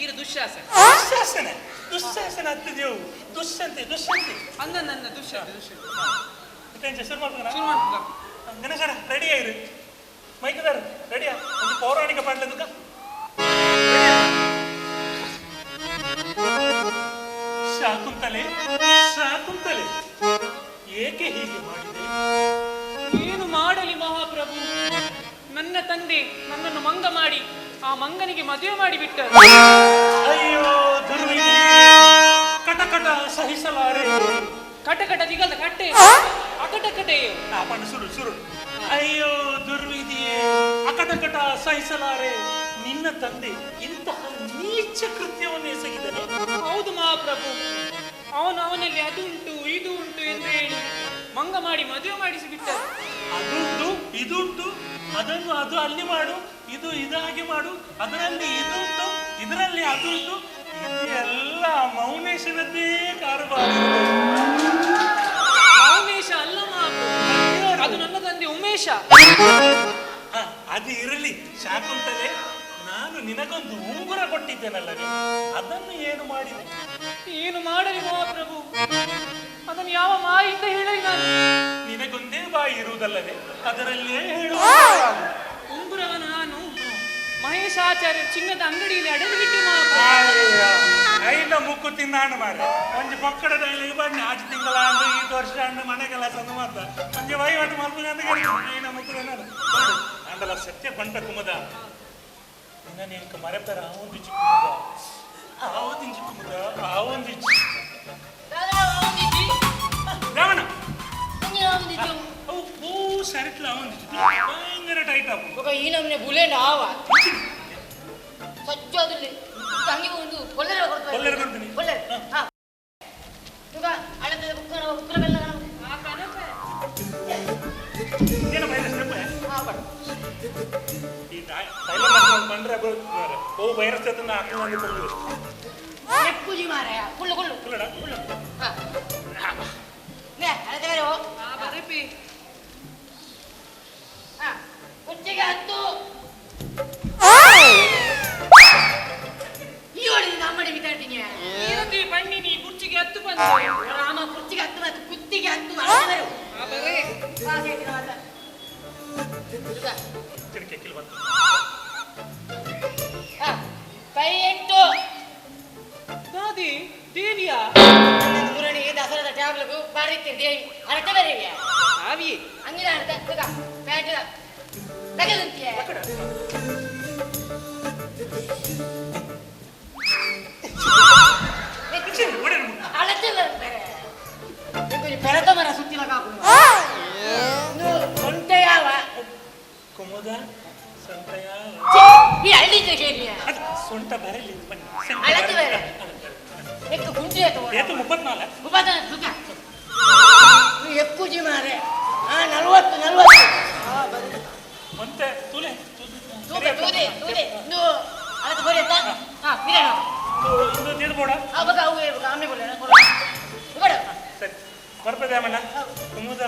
ಈರ ದುಶ್ಯಾಸನ. ದುಶ್ಯಾಸನ ದುಶ್ಯಾಸನ ಹತ್ತಿದೆವು ದುಶ್ಯಂತೆ ದುಶ್ಯಂತೆ. ಅಂದ ನನ್ನ ದುಶ್ಯಂತೆ ದುಶ್ಯಂತೆ. ಶುರು ಮಾಡ್ಬೋಣ? ಶುರು ಮಾಡ್ಬೋದ? ಗಣೇಶರ ರೆಡಿ ಆಯಿರು ಮೈಕದಾರ ರೆಡಿಯಾ ಒಂದು ಪೌರಾಣಿಕ ಪಾಡ್ಲದುಕ. ಶಾಕುಂತಲೆ ಶಾಕುಂತಲೆ ಏಕೆ ಹೀಗೆ ಮಾಡಿದೆ? ಏನು ಮಾಡಲಿ ಮಹಾಪ್ರಭು, ನನ್ನ ತಂದೆ ನನ್ನನ್ನು ಮಂಗ ಮಾಡಿ ಆ ಮಂಗನಿಗೆ ಮದುವೆ ಮಾಡಿಬಿಟ್ಟರು. ಅಯ್ಯೋ ದುರ್ವಿಧಿ ಕಟಕಟ ಸಹಿಸಲಾರೆ. ಕಟಕಟ ದಿಗಲ್ದ ಕಟ್ಟೆ ಅಕಟಕಟೆ. ಪಂಡ ಸುರು ಸುರು. ಅಯ್ಯೋ ದುರ್ವಿಧಿಯೇ ಅಕಟಕಟ ಸಹಿಸಲಾರೆ, ನಿನ್ನ ತಂದೆ ಇಂತಹ ನೀಚ ಕೃತ್ಯವನ್ನು ಎಸಗಿದನೆ. ಹೌದು ಮಹಾಪ್ರಭು, ಅವನು ಅವನಲ್ಲಿ ಅದು ಉಂಟು ಇದು ಉಂಟು ಎಂದು ಹೇಳಿ ಮಂಗ ಮಾಡಿ ಮದುವೆ ಮಾಡಿಸಿಬಿಟ್ಟರು. ಅದುಂಟು ಇದುಂಟು ಅದನ್ನು ಅದು ಅಲ್ಲಿ ಮಾಡು ಇದು ಇದಾಗಿ ಮಾಡು ಅದರಲ್ಲಿ ಇದುಂಟು ಇದರಲ್ಲಿ ಅದುಂಟು ಇದೆಲ್ಲ ಮೌನೇಶನದ್ದೇ ಕಾರುಬಾರು. ಮೌನೇಶ ಅಲ್ಲ ಮಹಾಪ್ರಭು, ಅದು ನನ್ನ ತಂದೆ ಉಮೇಶ. ಅದು ಇರಲಿ ಶಾಕುಂತಲೆ, ನಾನು ನಿನಗೊಂದು ಉಂಗುರ ಕೊಟ್ಟಿದ್ದೇನಲ್ಲವೇ, ಅದನ್ನು ಏನು ಮಾಡಿದೆ? ಏನು ಮಾಡಲಿ ಮಹಾಪ್ರಭು, ಅದನ್ನು ಯಾವ ಮಾಯಿಂದ ಹೇಳಲಿ ನಾನು? ನಿನಗೊಂದೇ ಬಾಯಿ ಇರುವುದಲ್ಲವೇ, ಅದರಲ್ಲೇ ಹೇಳುವ. ಉಂಗುರವನ್ನು ನಾನು ಮಹೇಶಾಚಾರ್ಯ ಚಿನ್ನದ ಅಂಗಡಿಯಲ್ಲಿ ಅಡಗಿಬಿಟ್ಟೆ. ಐನ ಮುಕ್ಕು ತಿನ್ನಾಣ ಮಾರೆ ಒಂಜಿ ಪಕ್ಕಡ ಡೈಲಾಗ್ ಬನ್ನಿ ಆಜಿ ತಿಂಗಳ ಅಂದು ಈ ವರ್ಷ ಅಂದು ಮನೆ ಕೆಲಸ ಅಂದು ಮಾತ ಒಂಜಿ ವಹಿವಾಟು ಮಲ್ಪುಗ ಐನ ಮುಕ್ಕು ತಿನ್ನಾಡು ಅಂಡಲ ಸತ್ಯ ಬಂಟ ಕುಮದ ನಿನ್ನ ನಿಂಕ ಮರೆಪೆರ ಆವೊಂದು ಚಿಕ್ಕುಮುದ ಆವೊಂದು ಚಿಕ್ಕುಮುದ ಆವೊಂದು ರಾವಣ ಅವು ಪೂ ಸರಿಟ್ಲ ಆವೊಂದು ಭಯಂಕರ ಟೈಟ್ ಆಪು. ಈ ನಮ್ನೆ ಬುಲೆ ನಾವ ಸ್ವಚ್ಛದಲ್ಲಿ ಹಂಗೆ ಒಂದು ಕೊಲ್ಲೆರ ಕೊಡ್ತಾರೆ. ಕೊಲ್ಲೆರ ಕೊಡ್ತೀನಿ. ಕೊಲ್ಲೆರ. ಹಾ. ತುಗ ಅಳತದ ಬುಕ್ಕನ ಬುಕ್ಕನ ಬೆಲ್ಲ. ಏನು ವೈರಸ್ ನೆಪ? ಹಾ ಬಡ. ಈ ತೈಲ ಮಾಡ್ಕೊಂಡು ಬಂದ್ರೆ ಬರ್ತದೆ ಓ ವೈರಸ್ ಅದನ್ನ ಹಾಕೊಂಡು ಕೊಡ್ತೀವಿ. ಪೂಜಿ ಮಾರಾಯ ಕುಳ್ಳು ಕುಳ್ಳು. ಕುಳ್ಳಡ? ಕುಳ್ಳು. ಹಾ. ನೇ ಅಳತೆ ಬೇರೆ ಹೋ. ಬರಪಿ. ಹಾ ಕುಚ್ಚಿಗೆ ಹತ್ತು. ಈ ಹೊಡೆದು ನಮ್ಮಡಿ ಬಿದ್ದಾಡ್ತೀನಿ. ಏನಂತೀವಿ ಬನ್ನಿ ನೀ ಕುರ್ಚಿಗೆ ಹತ್ತು ಬಂದು. ರಾಮ ಕುರ್ಚಿಗೆ ಹತ್ತು ಮತ್ತು ಕುತ್ತಿಗೆ ಹತ್ತು ಅಳತೆ ಬೇರೆ. ಬರೇ. ಹಾ ಸೇರಿನ ಮಾತ. ತುಗ. ತಿರ್ಕೆ ಬಂತು. ಹಾ ಕೈ ಎಂಟು. ದಾದಿ ದೇವಿಯ ಗುರಣಿ ದಸರಾದ ಟ್ಯಾಬ್ಲೆಟ್ ಬಾರಿತ್ತೆ ದೇವಿ ಅರಟೆ ಬೇರೆ. ಆವಿಯೇ. ಹಂಗಿಲ್ಲ ಅರ್ಧ ತುಗ ಪ್ಯಾಂಟ್ ತಗದಂತೀಯ. ಅಳತೆ ಬರ್ತಾರೆ ಪೆರತ ಮರ ಸುತ್ತಿನ ಕಾಪು ಸೊಂಟ ಯಾವ ಕುಮುದ ಸೊಂಟ ಯಾವ ಈ ಹಳ್ಳಿ ಕೇಳಿಯ ಅದು ಸೊಂಟ ಬರಲಿ ಬನ್ನಿ. ಏತು 34 34 ಎಕ್ಕುಜಿ ಮಾರೆ 40 40 ಒಂತೆ ತೂಲೆ ತೂಲೆ ತೂಲೆ ತೂಲೆ ಇಂದು ಅಳತೆ ಬರೆಯತ್ತಾ ಹಾ ಮಿರಣ ಇಂದು ತೀರ್ಬೋಡ ಆ ಬಗ ಅವು ಬಗ ಆಮೆ ಬೋಲ ಬೇಡ ಸರಿ ಬರ್ಪದೆ ಅಮ್ಮಣ್ಣ ಕುಮುದ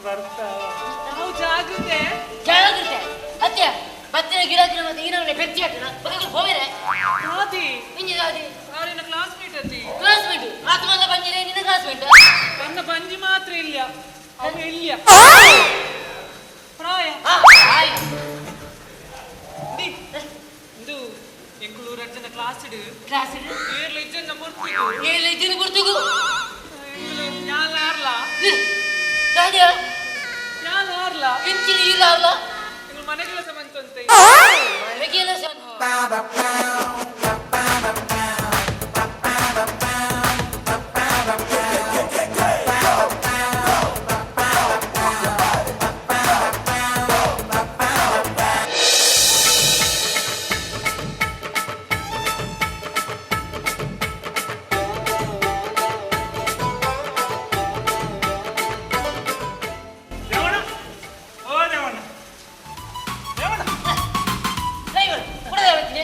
ಬರ್ತಾ ನಾವು ಜಾಗೃತೆ ಜಾಗೃತೆ ಅತ್ಯ ಬತ್ತಿನ ಗಿಡ ಗಿಡ ಮತ್ತೆ ಈನವನೆ ಪೆರ್ಚಿ ಹಾಕಿನ ಬಗ ಹೋಗಿರೆ ದಾದಿ ಇಂಜಿ ದಾದಿ ಆರಿನ ಕ್ಲಾಸ್ಮೇಟ್ ಅತಿ ಕ್ಲಾಸ್ಮೇಟ್ ಆತ್ಮದ ಬಂಜಿದೆ ನಿನ್ನ ಕ್ಲಾಸ್ಮೇಟ್ ನನ್ನ ಬಂಜಿ ಮಾತ್ರ ಇಲ್ಲ ಅವ ಇಲ್ಲ ಪ್ರಾಯ ಹಾ ಆಯ್ ದಿ ಇಂದು ಎಂಕುಳೂರು ಅಜ್ಜನ ಕ್ಲಾಸ್ ಇಡು ಕ್ಲಾಸ್ ಇಡು ಏರ್ಲ ಇಜ್ಜನ ಪೊರ್ತುಗು ಏರ್ಲ ಇಜ್ಜನ ಪೊರ್ತುಗು ಎಂಕುಲು ಯಾಲ ಆರ್ಲ ದಾದಿಯ ಯಾಲ ಆರ್ಲ ಇಂಚಿನ ಇಲ್ಲ ಆರ್ಲ ಎಂಕುಲು ಮನೆ ಕೆಲಸ ಮಂತಂತೆ ಮನೆ ಕೆಲಸ ದೇವಣ್ಣ ಓ ದೇವಣ್ಣ ದೇವಣ್ಣ ಡ್ರೈವರ್ ಕೊಡದೆ ಬರ್ತೀನಿ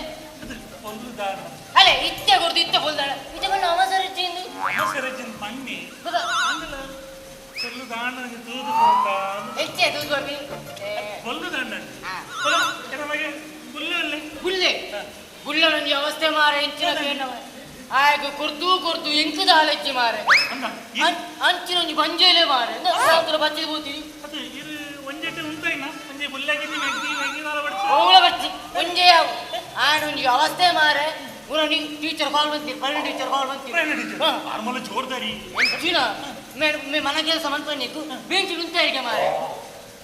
ಪೊಲ್ದುದಾರ ಅಲೆ ಇತ್ತೆ ಕೊಡ್ದು ಇತ್ತೆ ಪೊಲ್ದಾಳ ಇತ್ತೆ ಬಣ್ಣ ಅವಸರ ಇಚ್ಚಿಂದು ಅವಸರ ಇಚ್ಚಿಂದು ಪಣ್ಣಿ ಅಂದಲ ಪೊಲ್ದುದಾಣ ತೂದು ಪೋತ ಹೆಚ್ಚೆ ತೂದು ಬರ್ಬಿ ಪೊಲ್ದುದಾಣ ನಮಗೆ ಗುಲ್ಲೆ ಅಲ್ಲೇ ಗುಲ್ಲೆ ಗುಲ್ಲೆ ಒಂಜಿ ಅವಸ್ಥೆ ಮಾರ ಇಂಚಿನ ಕೇಂದ್ರ ಆಯ್ತು ಕೊರ್ದು ಕೊರ್ದು ಎಂಕದ ಆಲಚ್ಚಿ ಮಾರೆ ಅಂಚಿನ ಒಂಜಿ ಬಂಜೆಲೆ ಮಾರೆ ಸಾತ್ರ ಬಚ್ಚಿ ಕೂತಿರಿ ಅದು ಇರು ಒಂಜೆಟ್ ಉಂಟಾಯಿನ ಒಂಜೆ ಬುಲ್ಲಾಗಿ ಮೆಗ್ಗಿ ಮೆಗ್ಗಿ ನಾಲ ಬಡ್ಚಿ ಓಳ ಬಡ್ಚಿ ಒಂಜೆ ಯಾವ ಆಣ ಒಂಜಿ ಅವಸ್ಥೆ ಮಾರೆ ಉರ ನೀ ಟೀಚರ್ ಕಾಲ್ ಬಂತೀರಿ ಪರ್ಣ ಟೀಚರ್ ಕಾಲ್ ಬಂತೀರಿ ಪರ್ಣ ಟೀಚರ್ ಆರ್ಮಲ ಜೋರ್ದಾರಿ ಎಂಚಿನ ಮೇ ಮೇ ಮನ ಕೆಲಸ ಮನ್ಪನ್ನಿಕ್ಕು ಬೆಂಚಿ ಉಂತಾಯಿಗೆ ಮಾರೆ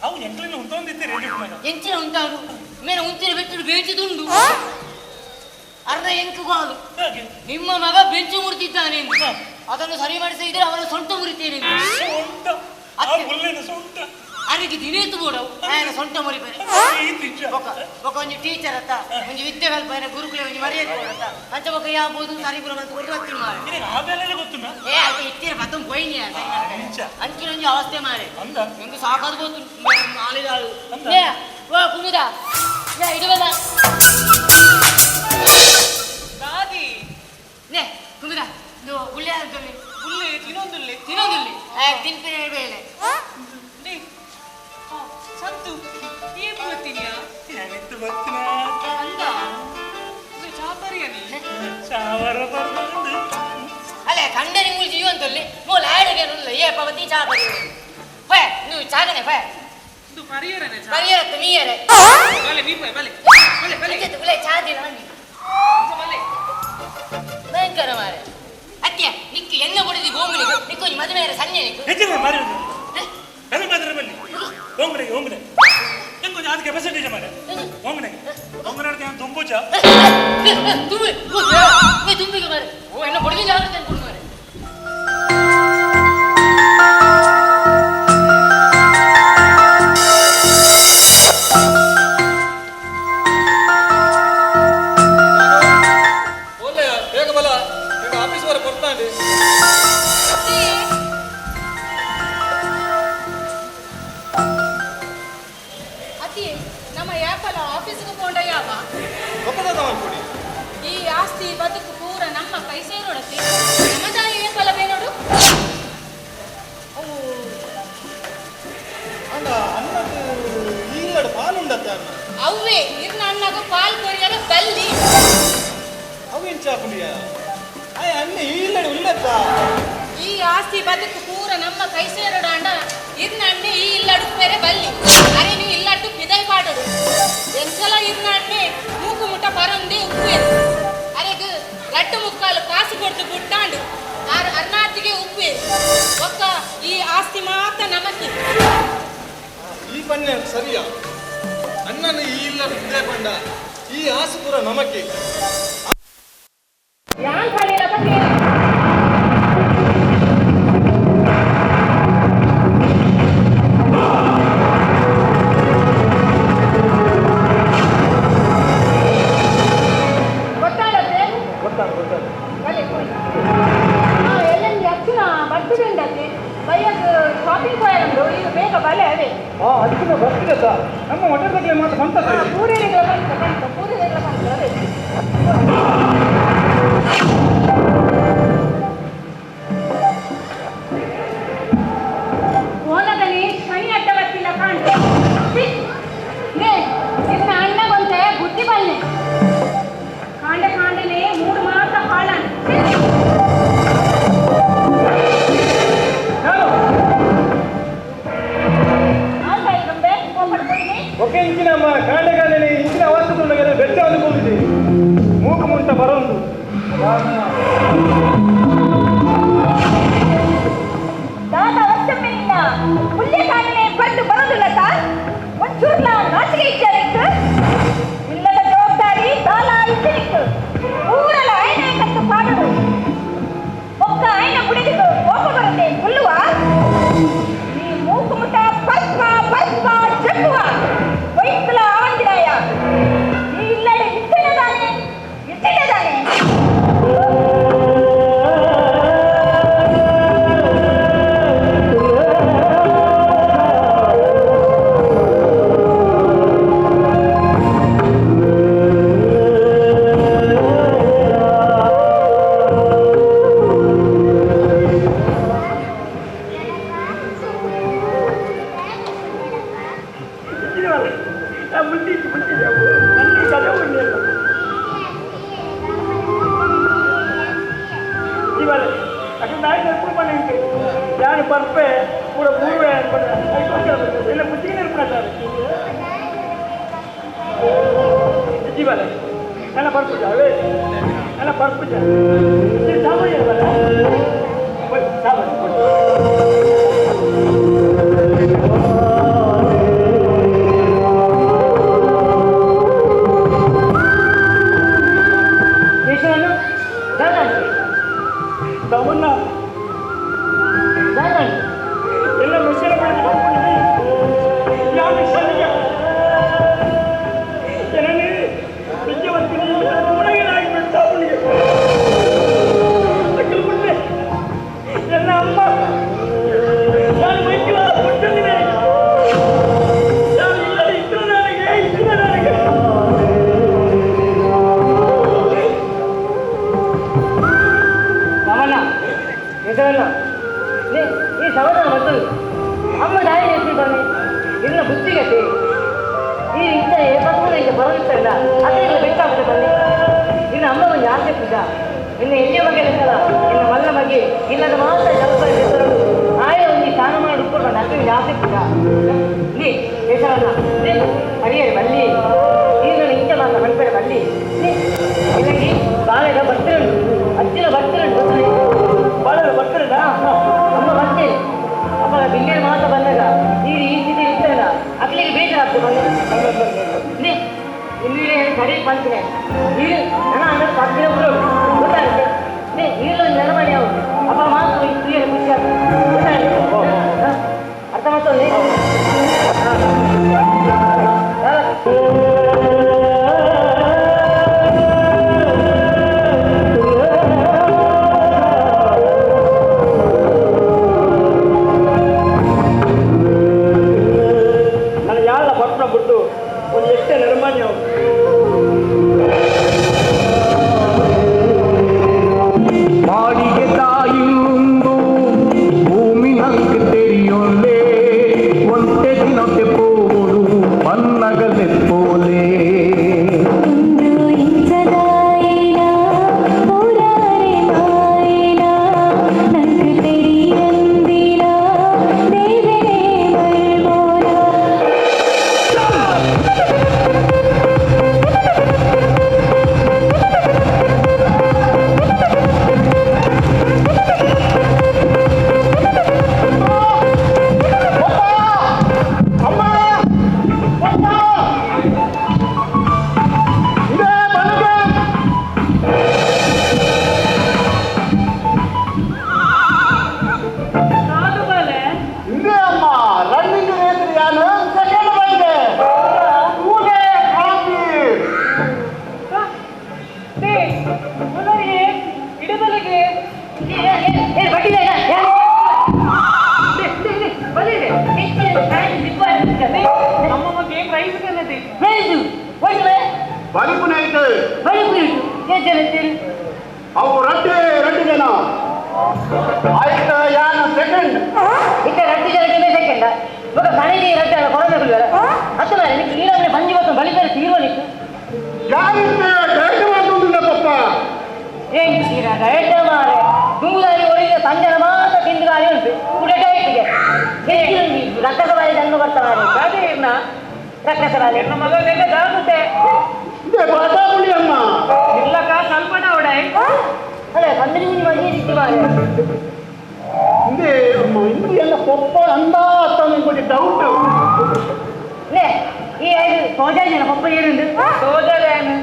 ಅವು ಎಂಕ್ಲಿನ ಉಂಟೊಂದಿತ್ತೆ ರೇಡಿಯೋ ಎಂಚಿನ ಉಂಟಾಡು ಮೇನ ಉಂತಿನ ಬೆಟ್ಟಿಡು ಬೆಂಚಿ ತುಂಡು ಅರ್ಧ ಎಂಕು ಕಾಲು ನಿಮ್ಮ ಮಗ ಬೆಂಚು ಮುರಿದಿದ್ದಾನೆ ಎಂದು ಅದನ್ನು ಸರಿ ಮಾಡಿಸಿದ್ರೆ ಅವನ ಸೊಂಟ ಮುರಿತೇನೆ ಸೊಂಟ ಅದಕ್ಕೆ ದಿನೇತು ಬೋಡವು ఆయన ಸೊಂಟ ಮುರಿಪೇನೆ ಬೊಕ ಒಂಜಿ ಟೀಚರ್ ಅತ್ತ ಒಂಜಿ ವಿದ್ಯೆ ಕಲ್ಪನೆ ಗುರುಕುಲ ಒಂಜಿ ಮರ್ಯಾದೆ ಕೊಡತ್ತ ಅಂಚ ಬೊಕ ಯಾವ ಬೋದು ಸರಿ ಪುರ ಮಂತ್ ಕೊಟ್ಟು ಬರ್ತೀನಿ ಮಾರೆ ಆ ಬೇಲೆಲ್ಲ ಗೊತ್ತುನ ಏ ಅದು ಇತ್ತೀರ ಪತ್ತಂ ಪೋಯಿನಿ ಅಂಚಿನ ಒಂಜಿ ಅವಸ್ಥೆ ಮಾರೆ ನಿಂಗೆ ಸಾಕಾದ ಗೊತ್ತು ಆಳಿದಾಳು ಏ ಓ ಕುಮುದ ಏ ಇಡುವಲ್ಲ ದಾದಿ ನೇ ಕುಮುದ ಇದು ಗುಳ್ಳೆ ಅಂತಲ್ಲಿ ಗುಳ್ಳೆ ತಿನ್ನೊಂದುಲ್ಲೆ ತಿನ್ನೊಂದುಲ್ಲೆ ಏ ತಿನ್ಪಿನ ಬೇಳೆ ನೇ ಸಂತು ಏನ್ ಬರ್ತೀನಿಯಾ ಏನಿತ್ತು ಬರ್ತೀನ ಅಂದ ಇದು ಚಾಪರಿಯ ನೀ ಚಾವರ ಬರ್ಬಂದು ಅಲ್ಲೇ ಕಂಡನಿ ಮೂಲ ಜೀವಂತಲ್ಲಿ ಮೂಲ ಆಡಿಗೆ ನುಲ್ಲ ಏ ಪವತಿ ಚಾಪರಿ ಫೈ ನೀವು ಚಾಗನೆ ಫೈ ಇದು ಪರಿಯರನೆ ಚಾ ಪರಿಯರತ್ತೆ ಮೀಯರೆ ಬಲೆ ಮೀಪೈ ಬಲೆ ಬಲೆ ಬಲೆ ಬಲೆ ಚಾದಿನ ಬಲೆ ಭಯಂಕರ ಮಾರೆ ಅತ್ಯ ನಿಕ್ಕಿ ಎಣ್ಣೆ ಕೊಡಿದಿ ಗೋಂಗುನಿಗೆ ನಿಕ್ಕೊಂಜಿ ಮದುವೆ ಸಣ್ಣ ನಿಕ್ಕು ಹೆಚ್ಚಿನ ಮಾರಿ ಬೆಲೆ ಮಾತ್ರ ಬಲ್ಲಿ ಓಂಗನೆ ಓಂಗನೆ ಎಂಕೊಂಚ ಅದು ಕೆಪಾಸಿಟಿ ಮಾರೆ ಓಂಗನೆ ಓಂಗನೆ ದುಂಬುಚ ತುಂಬಿ ತುಂಬಿಗೆ ಮಾರೆ ಓ ಎಣ್ಣೆ ಕೊಡಿದಿ ಜಾಗ್ರತೆ ಕೊಡು ಮಾರೆ ಬೇಗ ಬಲ ಈಗ ಆಫೀಸ್ ವರೆ ಕೊಡ್ತಾಂಡಿ ಅತಿ ನಮ್ಮ ಯಾಪಲ ಆಫೀಸ್ಗೆ ಪೋಂಡ ಯಾವ ಕೊಡಿ ಈ ಆಸ್ತಿ ಬದುಕು ಪೂರ ನಮ್ಮ ಕೈ ಸೇರೋಡತಿ ನಮ್ಮದಾಯ ಏಪಲ ಬೇನೋಡು ಅಣ್ಣ ಅನ್ನಕ್ಕೆ ಈಗಡ ಪಾಲುಂಡತ್ತೆ ಅಣ್ಣ ಅವ್ವೇ ಇರ್ನ ಅಣ್ಣಗ ಪಾಲ್ ಕೊರಿಯಲ ಬಲ್ಲಿ ಅವೇನ್ ಚಾಪುಂಡಿಯ ಆಯ್ ಅಣ್ಣ ಈಗಡ ಉಲ್ಲತ್ತ ಈ ಆಸ್ತಿ ಬದುಕು ಪೂರ ನಮ್ಮ ಕೈ ಸೇರೋಡ ಅಣ್ಣ ಇರ್ನ ಅಣ್ಣೆ ಈ ಇಲ್ಲಡು ಬೇರೆ ಬಲ್ಲಿ ಅರೆ ನೀವು ಇಲ್ಲಡ್ಡು ಬಿದೈ ಪಾಡೋಡು ಎಂಚಲ ಇರ್ನ ಅಣ್ಣೆ ಮೂಕು ಮುಟ ಪರಂದೆ ಉಪ್ಪು ಅರೆಗ್ ರಡ್ಡು ಮುಕ್ಕಾಲು ಕಾಸು ಕೊಡ್ದು ಬುಟ್ಟಾಂಡು ಆರ್ ಅರ್ನಾತಿಗೆ ಉಪ್ಪು ಒಕ್ಕ ಈ ಆಸ್ತಿ ಮಾತ್ರ ನಮಕಿ ಈ ಪನ್ಯ ಸರಿಯಾ ಅಣ್ಣನ ಈ ಇಲ್ಲ ಬಿದ್ದೆ ಪಂಡ ಈ ಆಸು ಪೂರ ನಮಕ್ಕೆ ಯಾನ್ ಪಡೆಯಲಪ್ಪ ಕೇಳ ಗೊತ್ತಾಡತ್ತೆ ಗೊತ್ತಾಡ ಗೊತ್ತಾಡ ಬಲೆ ಹೋಯ್. ಬತ್ತಿದಂಡತ್ತೆ ಬೈಯಗ್ ಶಾಪಿಂಗ್ ಹೋಯಂದು ಈಗ ಬೇಗ ಬಲೆ ಅವೇ. ಆ ಅದಕ್ಕಿಂತ ಬರ್ತಿರತ್ತ ನಮ್ಮ ಹೋಟೆಲ್ ಬಗ್ಗೆ ಮಾತ್ರ ಸ್ವಂತ. ಪೂರೇರಿಗಳ ಬಂತ ಬಂತ ಪೂರೇರಿಗಳ ಬಂತ ಅದೇ. ಓಲದಲ್ಲಿ ಶನಿ ಅಡ್ಡ ಬರ್ತಿಲ್ಲ ಕಾಣ್ತ. ನಿನ್ನ ಅಣ್ಣಗೊಂತೆ ಬುದ್ಧಿ ಬಲ್ಲೆ ಕಾಂಡ ಕಾಂಡನೆ ಮೂರು ಮಾತ್ರ ಹಾಳಾನ. ಒಕೆ ಇಂಚಿನ ಕಾಂಡ ಕಾಂಡನೆ ಇಂಚಿನ ಅವಸ್ಥೆ ಬೆಚ್ಚ ಅಂದುಕೊಂಡಿದೆ ಮೂಗು ಮುಂಟ ಬರೋದು. ದಾದ ಅವಶ್ಯಮಿಲ್ಲ ಪುಲ್ಯ ಕಾಂಡನೆ ಬಂದು ಬರೋದಿಲ್ಲ ತಾ ಒಂಚೂರ್ಲ ನಾಚಿಕೆ ಇಚ್ಚಾರಿತ್ತು ಇಲ್ಲದ ಜವಾಬ್ದಾರಿ ದಾಲ ಇಚ್ಚಿನಿತ್ತು ಊರಲ ಆಯ್ನೆ ಕತ್ತು ಪಾಡದು ಒಕ್ಕ ಆಯ್ನ ಬುಡಿದಿದ್ದು ಕೋಪ ಬರುತ್ತೆ ಗುಲ್ಲುವ ಈ ಮೂಕು ಮುಟ ಪರ್ಪ ಪರ್ಪ ಜಗ್ಗುವ ವೈತ್ತಲ ಆವಂದಿರಾಯ ಈ ಇಲ್ಲಡೆ ಇಟ್ಟಿನದಾನೆ ಇಟ್ಟಿನದಾನೆ. ಪರ್ಪೆ ಪೂರ ಪೂರ್ವೆ ಎಲ್ಲ ಮುಚ್ಚಿಗೆ ನೆನಪು ಜೀವನ ಎಲ್ಲ ಪರ್ಪುಜ ಅವೇ ಎಲ್ಲ ಪರ್ಪುಜ ಸಾಮಾನ್ಯ ಸಾಮಾನ್ಯ. ತಮ್ಮನ್ನ ಎಲ್ಲ ಮಿಷನ್ ಯಾವ ಮಿಷನ್ಗೆ ಎಲ್ಲ ಅಮ್ಮ ನಾನು ಮೈಕಿಲ ಕೊಟ್ಟಿದ್ದೀನಿ ನಾನು ಇಲ್ಲ ಇದ್ರು ನನಗೆ ಇದ್ರು ನನಗೆ. ರಾಮಣ್ಣ ನಿಜವಣ್ಣ ಈ ಸಮಾಧಾನ ಬರ್ತದೆ. ಅಮ್ಮ ದಾರಿ ಎತ್ತಿ ಬನ್ನಿ ಇನ್ನ ಬುದ್ಧಿಗತಿ ಈ ಇಂಥ ಏಪತ್ಮೂಲ ಈಗ ಬರೋದಿಲ್ಲ ಅದರಿಂದ ಬೇಕಾಗ್ತದೆ ಬನ್ನಿ. ಇನ್ನು ಅಮ್ಮ ಒಂದು ಆಸೆ ಪೂಜಾ ಇನ್ನು ಎಲ್ಲಿಯ ಬಗ್ಗೆ ಇರ್ತಲ್ಲ ಇನ್ನು ಮಲ್ಲ ಬಗ್ಗೆ ಇಲ್ಲದ ಮಾತ್ರ ಸ್ವಲ್ಪ ಹೆಸರು ಆಯ ಒಂದು ಸ್ನಾನ ಮಾಡಿ ಉಟ್ಕೊಂಡು ಬಂದು ಅದಕ್ಕೆ ಆಸೆ ಪೂಜಾ ನೀ ಹೆಸರನ್ನ ಅಡಿಯೇ ಬಲ್ಲಿ ನೀನು ಇಂಥ ಮಾತ್ರ ಮನ್ಪೇಡ ಬಲ್ಲಿ ನೀ ಇಲ್ಲಂಗಿ ಬಾಳೆಗ ಬರ್ತಿರಂಡು ಅಜ್ಜಿನ ಬರ್ತಿರಂಡು ಬರ್ತೀನಿ ಬಾಳೆಲ್ಲ ಬರ್ತಿರಲ್ಲ ಅಮ್ಮ ಬರ್ತೇನೆ ಅಪ್ಪ ಬಿಲ್ಲೇರು ಮಾತ್ರ ಬಂದಾಗ ನೀರು ಈ ಸ್ಥಿತಿ ಇರ್ತಲ್ಲ ಅಕ್ಲಿಗೆ ಬೇಜಾರಾಗ್ತದೆ ಬಂದು ನೀ ಇನ್ನೀರೇ ಸರಿ ಬಂತೀನಿ ನೀರು ನನ್ನ ಅಂದ್ರೆ ಪಕ್ಕದ ಊರು ಗೊತ್ತಾಗುತ್ತೆ ನೀ ನೀರು ನೆಲಮನೆ ಯಾವುದು ಅಪ್ಪ ಮಾತ್ರ ಈ ಸ್ತ್ರೀಯರು ಖುಷಿ ಆಗ್ತದೆ ಗೊತ್ತಾಗುತ್ತೆ ಅರ್ಥ ಮಾಡ್ಕೊಳ್ಳಿ. ನಾನು ಯಾರ ಪಟ್ಟಣ ಬಿಟ್ಟು ಒಂದು ಎಷ್ಟೇ ನಿರ್ಮಾಣ ಬಾಡಿಗೆ ತಾಯಿಂದು ಭೂಮಿ ನಂಗೆ ತೆರಿಯೊಲ್ಲೆ ಒಂತೆ ದಿನಕ್ಕೆ ಪೋಡು ಪನ್ನಗಲೆ ಪೋಲೆ ಏ ಬಡ್ಡಿ ಆಯ್ತು ಯಾನ ಸೆಕೆಂಡ್ ಇತ್ತೆ ರಡ್ಡು ಜನಕ್ಕೆ ಸೆಕೆಂಡ್ ಬೊಕ ಸಣಿಲಿ ರಡ್ಡು ಅಲ್ಲ ಕೊರೊನೆ ಕುಲ್ವರ ಅತ್ತ ಮಾರೆ ನಿಕ್ ನೀಲಮ್ಮನೆ ಬಂಜಿ ಬತ್ತ ಬಲಿದರೆ ತೀರ್ವನಿತ್ತು ಯಾರಿತ್ತೆ ಡಯಟ್ ಮಾಡ್ತುಂದಿಲ್ಲ ಪಪ್ಪ ಎಂಚಿನ ಡಯಟ್ ಮಾರೆ ದುಂಗುದಾರಿ ಒಳಗೆ ಸಂಜನ ಮಾತ್ರ ತಿಂದು ಗಾಳಿ ಉಂಟು ಕೂಡ ಡಯಟ್ಗೆ ಹೆಚ್ಚಿನ ರಕ್ಕಸ ಬಾರಿ ಜನ್ಮ ಬರ್ತ ಮಾರೆ ಅದೇ ಇರ್ನ ರಕ್ಕಸ ಬಾರಿ ಎನ್ನ ಮಗನೆಲ್ಲ ದಾಗುತ್ತೆ ಇದೇ ಬಾದಾಪುಳಿ ಅಮ್ಮ ಇಲ್ಲಕ್ಕ ಸ್ವಲ್ಪ ಅವಡೈ ಅಲ್ಲ ಸಂದರಿ ಮನೆ ಇತ್ತು ಮಾರೆ ಇಂದೇ ಅಮ್ಮ ಇಂದು ಎಲ್ಲ ಪಪ್ಪ ಅಂದ ಅಂತ ನಿಂಗೆ ಡೌಟ್ ಲೇ ಈ ಐದು ಸೋಜಾಜಿನ ಪಪ್ಪ ಏರುಂಡು ಸೋಜದೇನು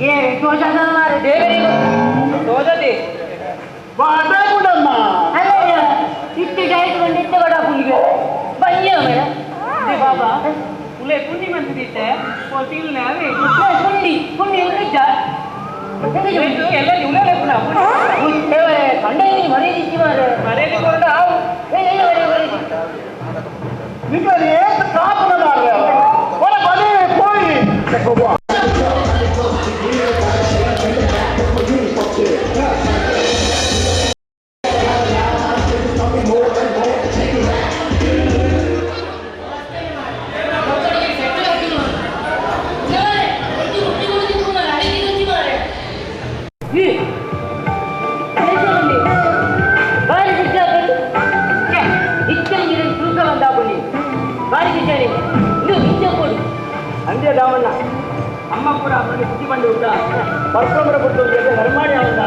ಏ ಸೋಜಾಜನ ಮಾರೆ ದೇವರಿಗೆ ಸೋಜದಿ ಬಾದಾಪುಡಮ್ಮ ಅಲ್ಲ ಇಟ್ಟು ಡಯಟ್ ಕೊಂಡು ಇತ್ತೆ ಬಡ ಪುಂಡಿಗೆ ಬಯ್ಯ ಮೇಲೆ ಇದೇ ಬಾಬಾ ಉಲೆ ಪುಂಡಿ ಮಂತಿದ್ದೆ ತಿಂಗ್ಳು ಅವೇ ಪುಂಡಿ ಪುಂಡಿ ಉಂಡಿದ್ದ ಎಲ್ಲ ಉಲೆ ಪುನಃ ದೇವರೇ ಕಂಡ ಮರೆಯದಿತ್ತಿ ಮಾರೆ ಮನೆಯಲ್ಲಿ ಕೊಂಡು ಆವು ಏ, ಏ, ಮರೆ, ಮರೆ. ನಿಮಗೆ ಏತ್ ಕಾಪುನ ಮಾರ್ರೆ ಒಳ ಬಲಿ ಪೋಯಿ ಈ, ದೇಶದಲ್ಲಿ ಬಾರಿ ಬಿದ್ದಾಕಂಡು ಛೆ, ಇಚ್ಚಂಗಿರ ತೂಕ ಬಂದಾಪುಂಡಿ ಬಾರಿ ಬಿದ್ದಾನೆ ಇದು ಬಿಚ್ಚ ಕೊಡು ಅಂದೆ ದಾವಣ್ಣ ಅಮ್ಮ ಕೂಡ ಮನೆ ಬುದ್ಧಿ ಬಂದು ಉಂಟ ಪರ್ಕೊಂಬರ ಬಿಟ್ಟು ಜೊತೆ ಧರ್ಮಾಡಿ ಅವನ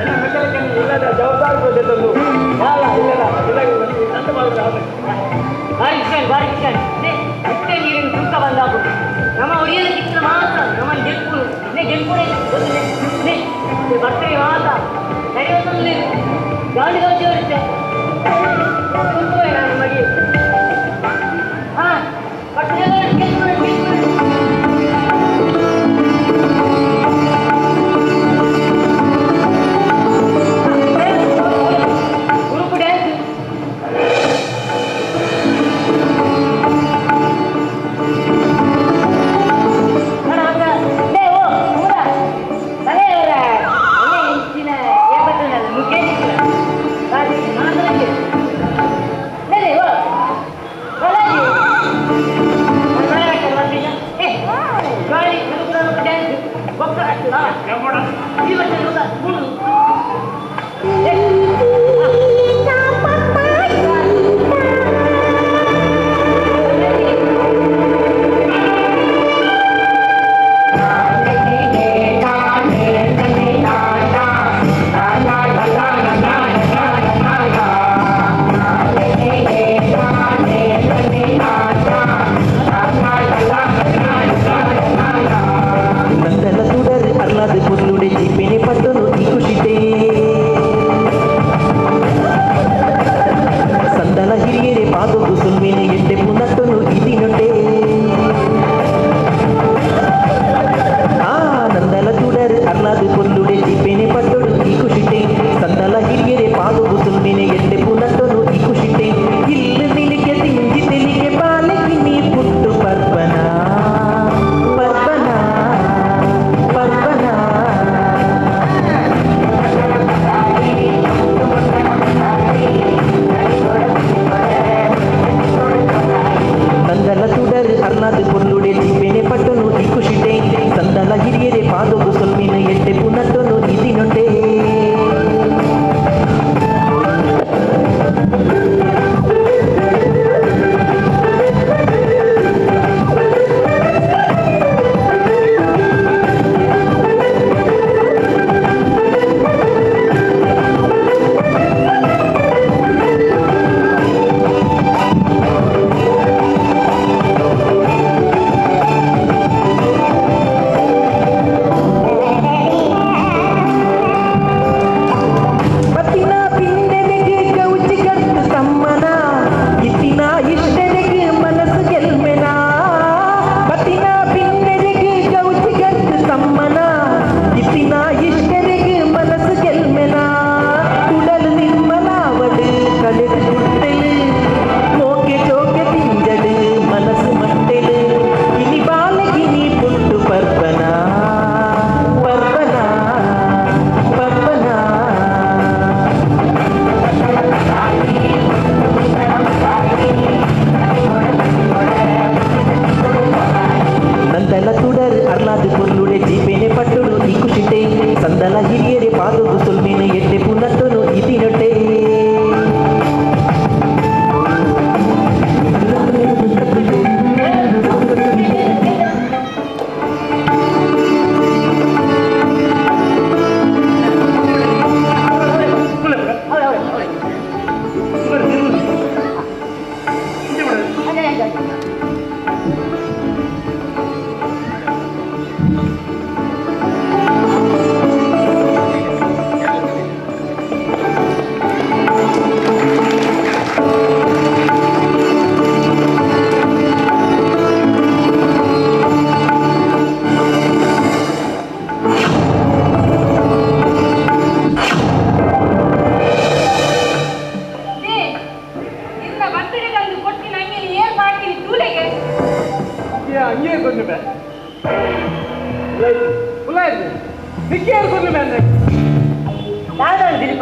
ಎಲ್ಲ ಮೆಕ್ಕಲಕ್ಕೆ ಇಲ್ಲದ ಜವಾಬ್ದಾರಿ ಜೊತೆಂದು ಯಾಲ ಇಲ್ಲದ ಇಲ್ಲ ತಂದು ಮಾಡಿದ್ರೆ ಬಾರಿ ಬಿದ್ದಾನೆ ಬಾರಿ ಬಿದ್ದಾನೆ ಇಚ್ಚಂಗಿರ ತೂಕ ಬಂದಾಪುಂಡಿ ನಮ್ಮ ಒರಿಯಲ ಚಿತ್ರ ಮಾತ್ರ ನಮ್ಮ ಗೆಲ್ಪು ನೇ ಗೆಲ್ಪುಡೆ ಗೊತ್ತಿದೆ ನೇ ಬರ್ತೇವೆ ಮಾತ್ರ ಸರಿ ಹೊತ್ತಲ್ಲಿ ಗಾಳಿ ಗಾಳಿ ಬರುತ್ತೆ ನಾನು ಮಗಿ ಹಾ ಬರ್ತೇವೆ ಗೆಲ್ಪು ಗೆಲ್ಪು. Group dance. ನೋಡ ಮಗ, ಲೇ, ಓ, ಹುಡುಗ, ತಲೆ ಇವ್ರೆ, ಒಳ್ಳೆ ಇಂಚಿನ.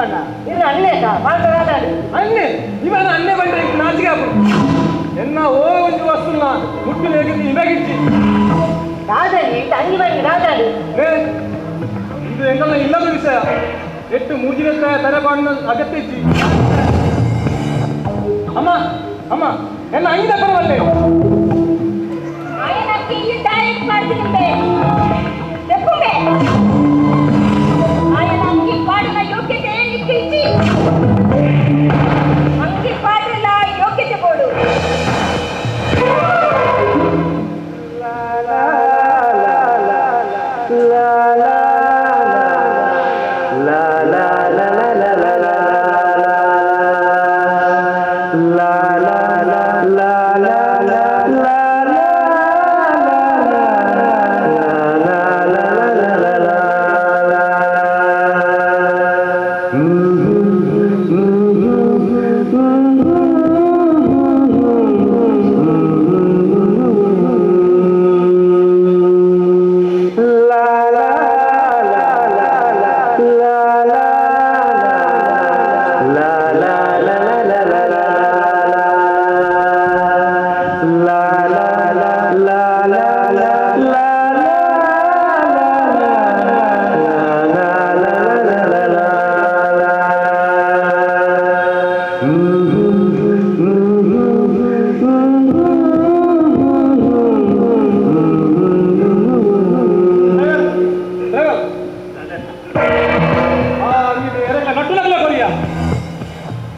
ಬಣ್ಣ ಇಲ್ಲ ಅಣ್ಣೇತ ಪಾಲ್ತಾಡಿ ಅಣ್ಣೆ ಇವನ ಅಣ್ಣೆ ಬಂದ್ರೆ ನಾಚಿಕೆ ಆಪು ಎನ್ನ ಓ ಒಂದು ವಸ್ತುನ ಮುಟ್ಟು ಲೇಗಿದ್ದು ಇವಾಗಿಚ್ಚಿ ದಾದಾಡಿ ಅಂಗಿ ಬನ್ನಿ ದಾದಾಡಿ ಇದು ಎಂಗಲ್ಲ ಇಲ್ಲದ ವಿಷಯ ಎಟ್ಟು ಮೂಜಿನ ತರಬಾಣ ಅಗತ್ಯ ಇಜ್ಜಿ ಅಮ್ಮ ಅಮ್ಮ ಎನ್ನ ಅಂಗಿ ತಪ್ಪರವಲ್ಲೇ ఆయన కింగి డైరెక్ట్ ಮಾಡ್ತಿದ್ದೆ చెప్పుంబే ఆయన అంగి పాడిన యోగ్యತೆ ನಿಕ್ಕಿಚ್ಚಿ ಅಂಗಿ ಪಾಡ್ರಲ್ಲ ಯೋಗ್ಯತೆ ಬೋಡು.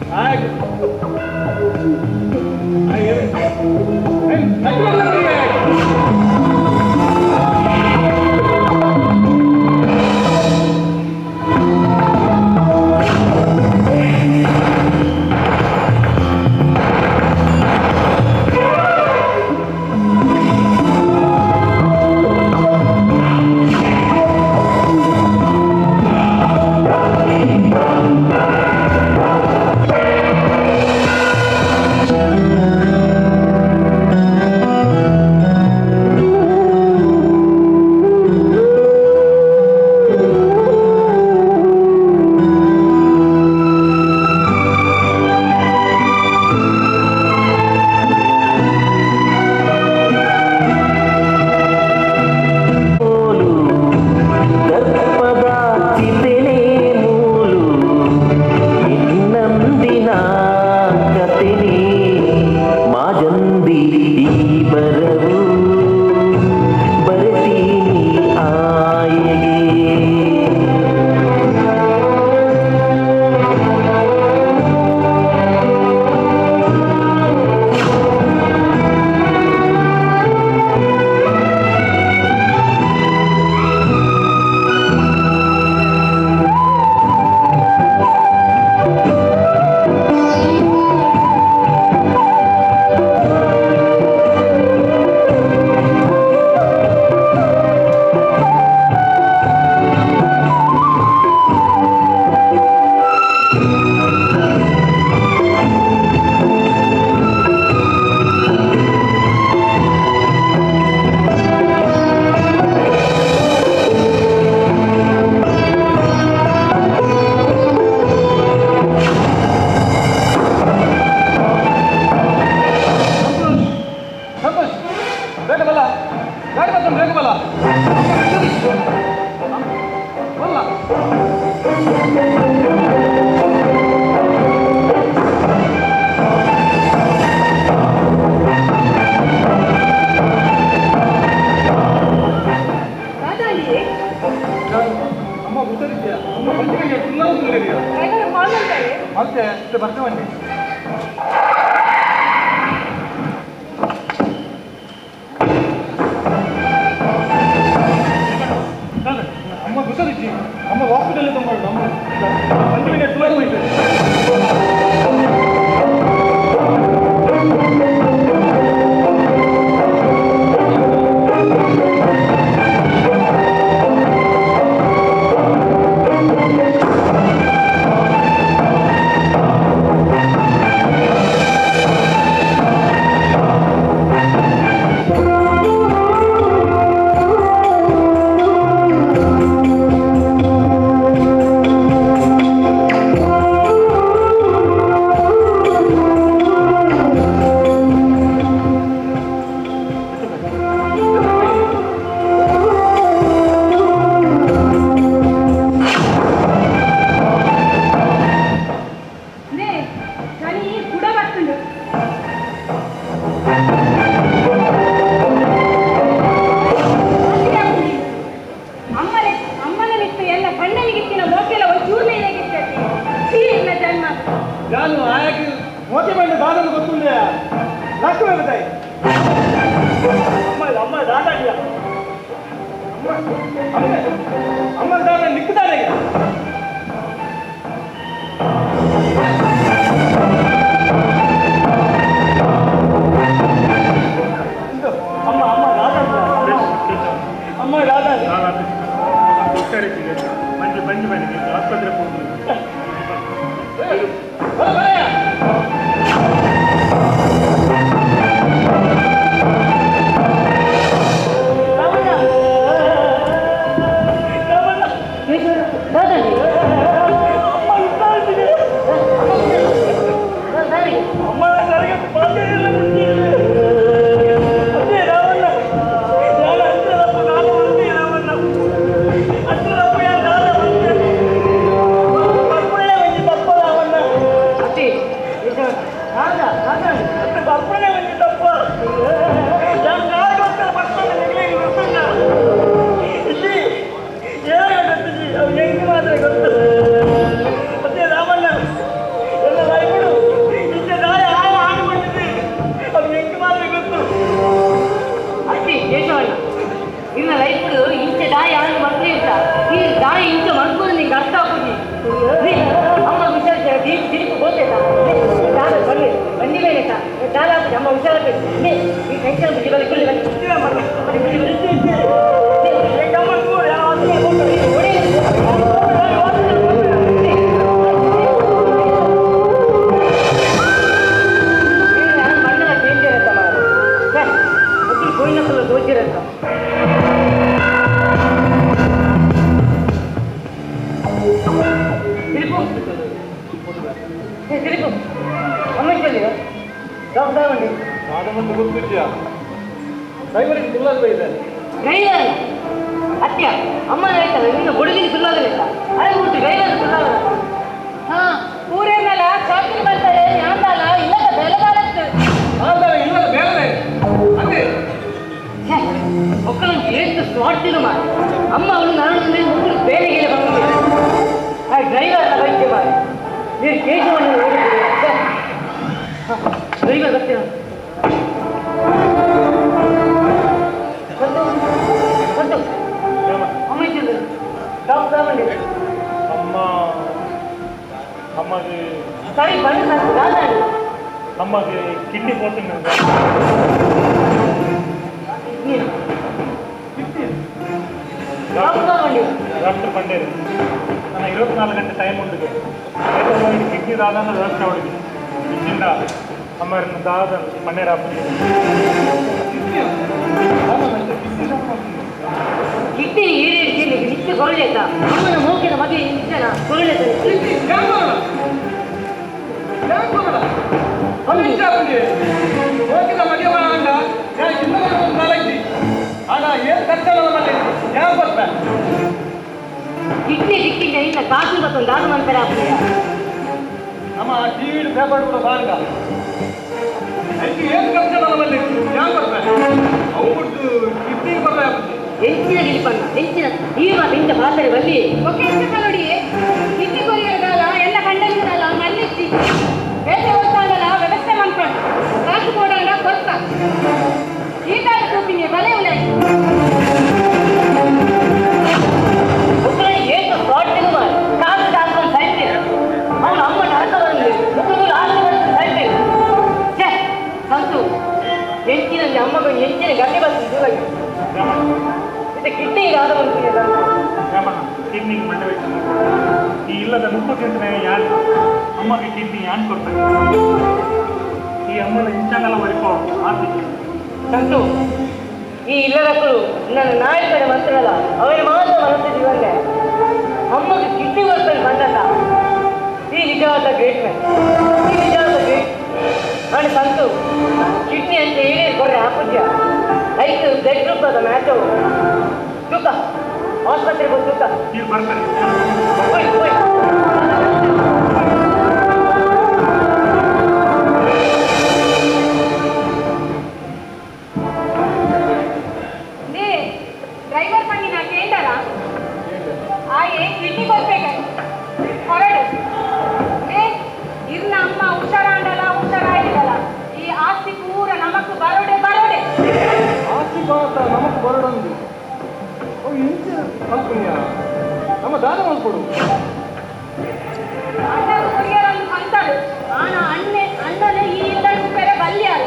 Thank you. ನಾನು ಆಯಾಗಿ ಮೋತಿ ಬಂದು ದಾದನ್ನು ಗೊತ್ತುಂದೆ ಲಕ್ಷ್ಮಿ ತಾಯಿ ಅಮ್ಮ ಅಮ್ಮ ದಾದಾಡಿಯ ಅಮ್ಮ ಅಮ್ಮ ಅಮ್ಮ ದಾದ ನಿಕ್ಕುತ್ತಾನೆ. ಅಮ್ಮ ಅಮ್ಮ ದಾದಾಡಿಯ ಅಮ್ಮ ದಾದಾಡಿ ಬಂದು ಬಂದು ಬನ್ನಿ ಆಸ್ಪತ್ರೆ ಹೋಗಿ. ಅಮ್ಮಗೆ ಕಿಡ್ನಿ పోతుంది. ಡಾಕ್ಟರ್ ಬಂಡೇರಿ ನನ್ನ 24 ಗಂಟೆ ಟೈಮ್ ಉಂಟು. ಕಿಡ್ನಿ ದಾದನ ವ್ಯವಸ್ಥೆ ಅವಳಿಗೆ ಇಲ್ಲಿಂದ ಅಮ್ಮರನ್ನು ದಾದ ಪನ್ನೇರ ಕಿಡ್ನಿ ನಿತ್ಯ ಕೊರಳೆ ಅಮ್ಮನ ಮೋಕಿನ ಮದುವೆ ನಿತ್ಯನ ಕೊರಳೆ. ಕಿಡ್ನಿ ದಿಕ್ಕಿಂದ ಇನ್ನ ಕಾಸು ಮತ್ತೊಂದು ದಾದ ಮಂತರ ನಮ್ಮ ಟಿವಿ ಪೇಪರ್ ಕೂಡ ಬಾರ್ಗ ಏನು ಖರ್ಚು ಅವು ಬಿಟ್ಟು ಕಿಡ್ನಿ ಬರ್ಬೇಕು. ಎಂಚಿನ ಗಿಲಿಪಣ್ಣ ಎಂಚಿನ ಈ ಮಾತು ಇಂಥ ಪಾತ್ರೆ ಬಲ್ಲಿ ನೋಡಿ ಕಿಡ್ನಿ ಕೊರಿಯರ್ಗಾಲ ಎಲ್ಲ ಕಂಡಲಿಂದಲ್ಲ ಮಲ್ಲಿಚ್ಚಿ ಬೇಟೆ ಹೋಗ್ತಾನಲ್ಲ ವ್ಯವಸ್ಥೆ ಮಾಡ್ಕೊಂಡು ಕಾಸು ಕೊಡೋಣ ಕೊರ್ತ ಈಟಾದ ಕೂಪಿನಿ ಬಲೆ ಉಲೆ ಏನು ಫ್ರಾಡ್ ಮಾಡಿ ಕಾಸು ಕಾಸು ಸಾಯ್ತೀರ ಅವನು ಅಮ್ಮ ನರಕ ಬಂದು ಮುಖಗಳು ಆಸೆ ಬಂದು ಸಾಯ್ತೀರ. ಛೇ ಸಂತು ಎಂಚಿನಲ್ಲಿ ಅಮ್ಮಗಳು ಎಂಚಿನ ಗಡ್ಡೆ ಬರ್ತದೆ ದೂರಾಗಿ ಇದು ಕಿಡ್ನಿ ಆದ ಬಂತು. ಕಿಡ್ನಿಗೆ ಮಂಡೆ ಈ ಇಲ್ಲದ 30 ಗಂಟೆ ಯಾರು ಅಮ್ಮಗೆ ಕಿಡ್ನಿ ಯಾನ್ ಕೊಡ್ತಾರೆ? ಈ ಅಮ್ಮನ ಇಂಚಾಗಲ ವರಿಪೋ ಆತಿ ಸಂತು ಈ ಇಲ್ಲದಕ್ಕಳು ನನ್ನ ನಾಯಕನ ಮಂತ್ರಲ್ಲ ಅವರಿಗೆ ಮಾತ್ರ ಮನಸ್ಸು ಜೀವನ ಅಮ್ಮಗೆ ಕಿಡ್ನಿ ಬರ್ತಾನೆ ಬಂದಲ್ಲ. ಈ ನಿಜವಾದ ಗ್ರೇಟ್ ಮ್ಯಾನ್, ಈ ನಿಜವಾದ ಗ್ರೇಟ್ ನಾನು ಸಂತು ಕಿಡ್ನಿ ಅಂತ ಹೇಳಿ ಕೊಡ್ರೆ ಹಾಕುದ್ಯಾ ಐದು ಬ್ಲಡ್ ಗ್ರೂಪ್ ಅದ ಮ್ಯಾಚ್ ತೂಕ ಆಸ್ಪತ್ರೆಗೆ ಹೋಗಿ ತೂಕ ಹೋಯ್ ಹೋಯ್. ಡ್ರೈವರ್ ಪಂಡಿ ನಾ ಕೇಂದ್ರ ಆಯೆ ಕಿಡ್ನಿ ಕೊರ್ಬೇಕು ಹೊರಡು. ಇರ್ನ ಮಲ್ಪುಣ್ಯ ನಮ್ಮ ದಾನ ಮಲ್ಪಡು ಅಣ್ಣಗ್ ಕೊರಿಯರನ್ನು ಅಂತಾಳು ಆನ ಅಣ್ಣೆ ಅಣ್ಣನೆ ಈ ಇಲ್ಲಡು ಪೆರೆ ಬಲ್ಯಾರು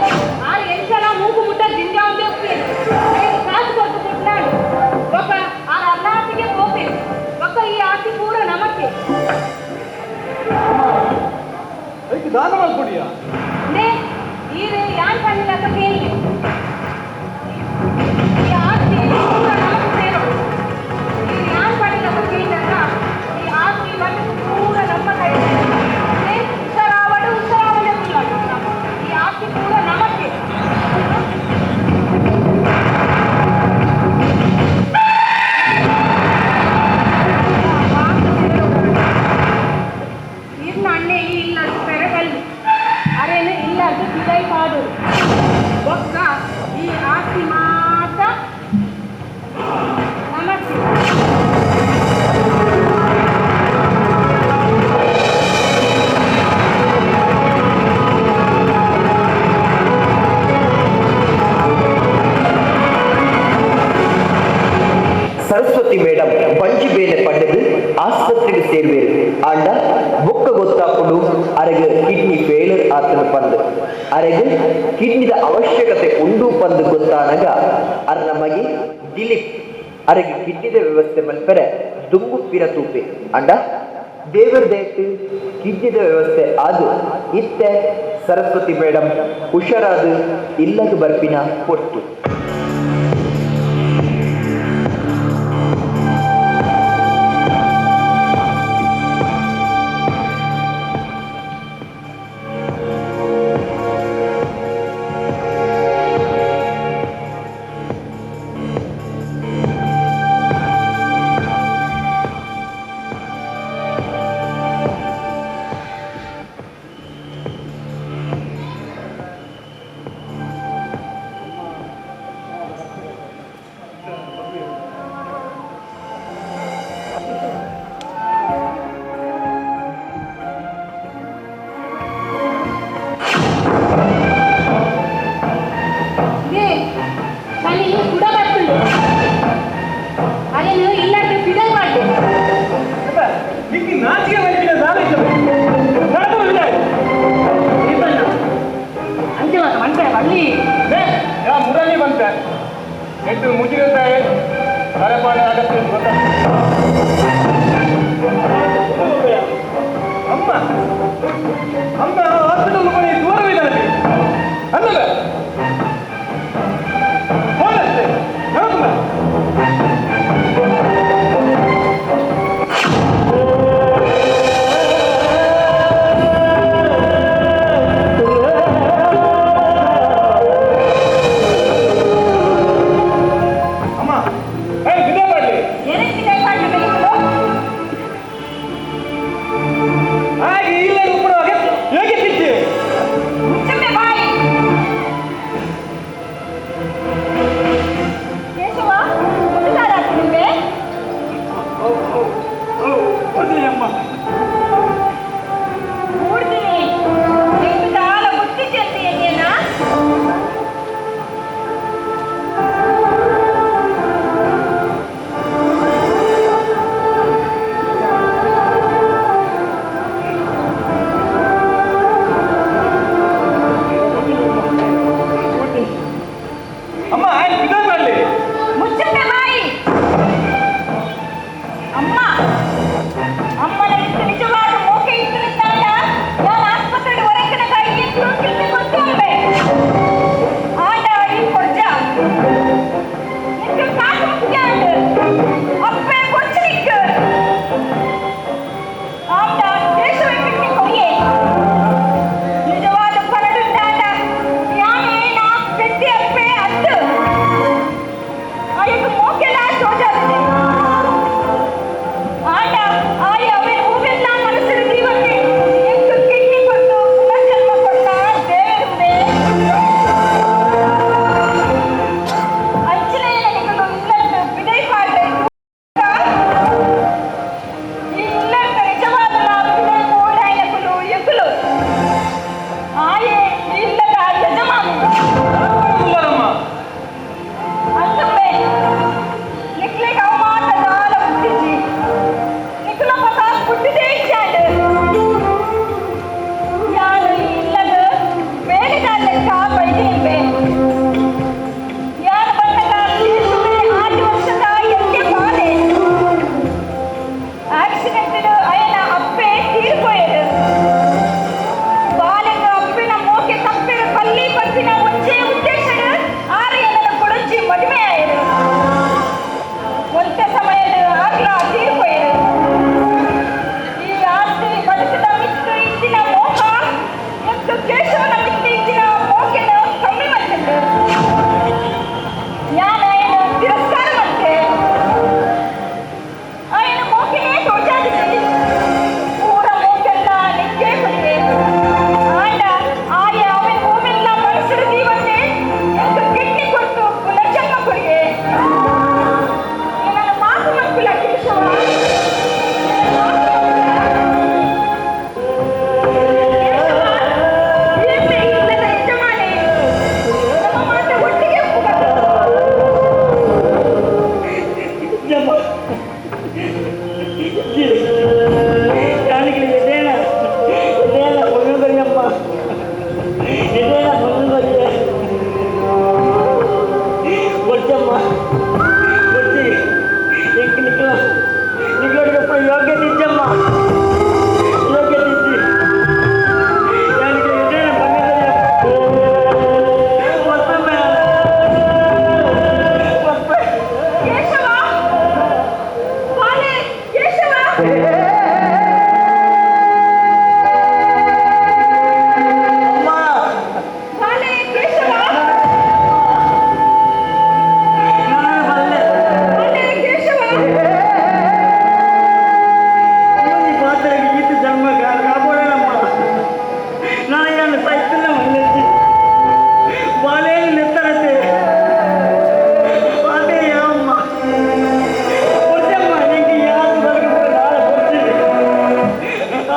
ಆರು ಎಂಚಲ ಮೂಗು ಮುಟ್ಟ ಜಿಂಜಾವಂದೇ ಉಪ್ಪೇರು ಕಾಸು ಕೊಟ್ಟು ಕೊಟ್ನಾಡು ಬೊಕ್ಕ ಆರ್ ಅರ್ನಾಟಿಗೆ ಪೋಪೇರು ಬೊಕ್ಕ ಈ ಆಸ್ತಿ ಪೂರ ನಮಕ್ಕೆ ಅದಕ್ಕೆ ದಾನ ಮಲ್ಪುಡಿಯ ನೇ ಈರು ಯಾನ್ ಪನ್ನಿಲಕ್ಕ ಕೇಳಿ ಈ ಆಸ್ತಿ ಪೂರ ನಮಕ್ ಸೇರೋಡು ಈ ಯಾನ್ ಪನ್ನಿಲಕ್ಕ ಕೇಳಿದಾಗ ಈ ಆಸ್ತಿ ಬದುಕು ಪೂರ ನಮ್ಮ ಕೈ ನೇ ಹುಷಾರಾವಡು ಹುಷಾರಾವಡೆ ಕುಲ್ಲಾಡು ಈ ಆಸ್ತಿ ಪೂರ ನಮಕ್ಕೆ. ಇರ್ನ ಅಣ್ಣೆ ಈ ಇಲ್ಲ ಪೆರಗಲ್ಲು ಅರೇನು ಇಲ್ಲ ಅದು ಬಿದೈ ಪಾಡು ಬೊಕ್ಕ ಈ ಆಸ್ತಿ ಮಾತ್ರ ನಮಕ್ಕೆ. ಸರಸ್ವತಿ ಮೇಡಮ್ ಬಂಜಿ ಬೇಲೆ ಪಡೆದು ಆಸ್ಪತ್ರೆಗೆ ಸೇರ್ವೇರು. ಆಂಡ ಬೊಕ್ಕ ಗೊತ್ತಾಪುಡು ಅರೆಗೆ ಕಿಡ್ನಿ ಫೇಲರ್ ಆತನ ಪಂದು ಅರೆಗೆ ಕಿಡ್ನಿದ ಅವಶ್ಯಕತೆ ಉಂಡು ಪಂದು ಗೊತ್ತಾನಗ ಅರ್ನ ಮಗೆ ದಿಲೀಪ್ ಅರೆಗೆ ಕಿಡ್ನಿದ ವ್ಯವಸ್ಥೆ ಮಲ್ಪೆರೆ ದುಂಬು ಪಿರ ತೂಪೆ. ಅಂಡ ದೇವರ ದಯಟ್ಟು ಕಿಡ್ನಿದ ವ್ಯವಸ್ಥೆ ಆದು ಇತ್ತೆ ಸರಸ್ವತಿ ಮೇಡಮ್ ಹುಷಾರಾದು ಇಲ್ಲಗ ಬರ್ಪಿನ ಪೊಟ್ಟು. ಇದೇ ಚಳಿ ಕುಡ ಬರ್ತುಂಡು ಅದೇನು ಇಲ್ಲಟ್ಟು ಬಿಡೈ ಮಾಡ್ದೆ. ನಿಕ್ಕಿ ನಾಚಿಕೆ ಮಲ್ಪಿನ ದಾನ ಇದ್ದವೆ ಅಂಚಿನ ಮಂಟೆ ಬಳ್ಳಿ ಯಾ ಮುರಳಿ ಬಂತೆ ಎಟ್ಟು ಮುಜಿರುತ್ತಾರೆ ಕರೆಪಾಡ ಅಗತ್ಯ ಗೊತ್ತಾ. ಅಮ್ಮ ಅಮ್ಮ ಹಾಸ್ಪಿಟಲ್ ಮನೆ ದೂರವಿಲ್ಲ ಅನ್ನಲ್ಲ ಹೋಗಷ್ಟೇ ಹೌದಲ್ಲ. ಅಮ್ಮ ಏ ಬಿದೆ ಮಾಡಲಿ. ಏನಕ್ಕೆ ಬಿದೈ ಪಾಡ್ಲು ಬೇಕು? ಹಾಗೆ ಇಲ್ಲ ಉಪ್ಪುಡುವಾಗ ಯೋಗ್ಯತೆ.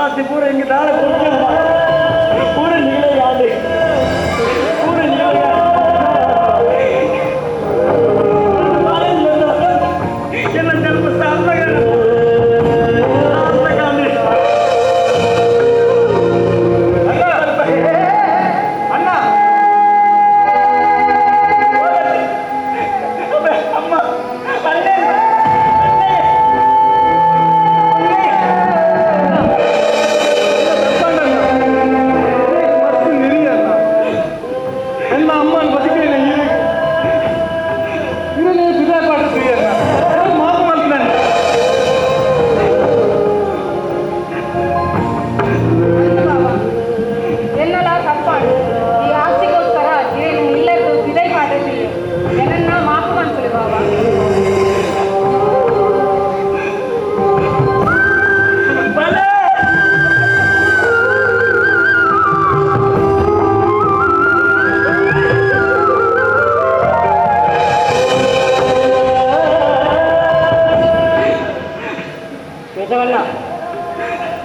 ಆಸ್ತಿ ಪೂರ ಹಿಂಗೆ ದಾಳ ಪೂರ ನೀಲೇ ಯಾದೆ ಪೂರ ನೀಲೇ. ಎಲ್ಲ ಜನ್ಮ ಸಾರ್ಥಕ ಸಾರ್ಥಕ. ಅಣ್ಣ, ಅಮ್ಮ, ಅಣ್ಣೇ, ಎಲ್ಲ ಅಮ್ಮನ ಬದುಕಿನ ಇರಲೇ ಬಿದಾಯ ಪಾಡಿಸ್ತೀಯಲ್ಲ, ಮಾತು ಮಾಡ್ತಾನೆ. ಎನ್ನಲ ತಪ್ಪಾಡು. ಈ ಆಸ್ತಿಗೋಸ್ಕರ ಏನು ಇಲ್ಲದ್ದು ಬಿದೈ ಮಾಡಿರ್ತೀವಿ. ಏನನ್ನ ಮಾಫು ಮಾಡ್ಕೊಳ್ಳಿ ಬಾಬಾ. ಕೇಶವಣ್ಣ,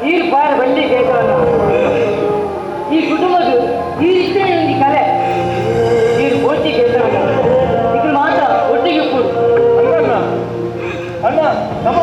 ನೀರು ಪಾರ ಬಳ್ಳಿ. ಕೇಶವಣ್ಣ, ಈ ಕುಟುಂಬದ ಈ ರೀತಿಯ ಒಂದು ಕಲೆ ನೀರು ಬೋಟಿ. ಕೇಶವಣ್ಣ, ಇದು ಮಾತ್ರ ಒಟ್ಟಿಗೆ ಕೂಡು. ಅಣ್ಣ, ಅಣ್ಣ, ನಮ್ಮ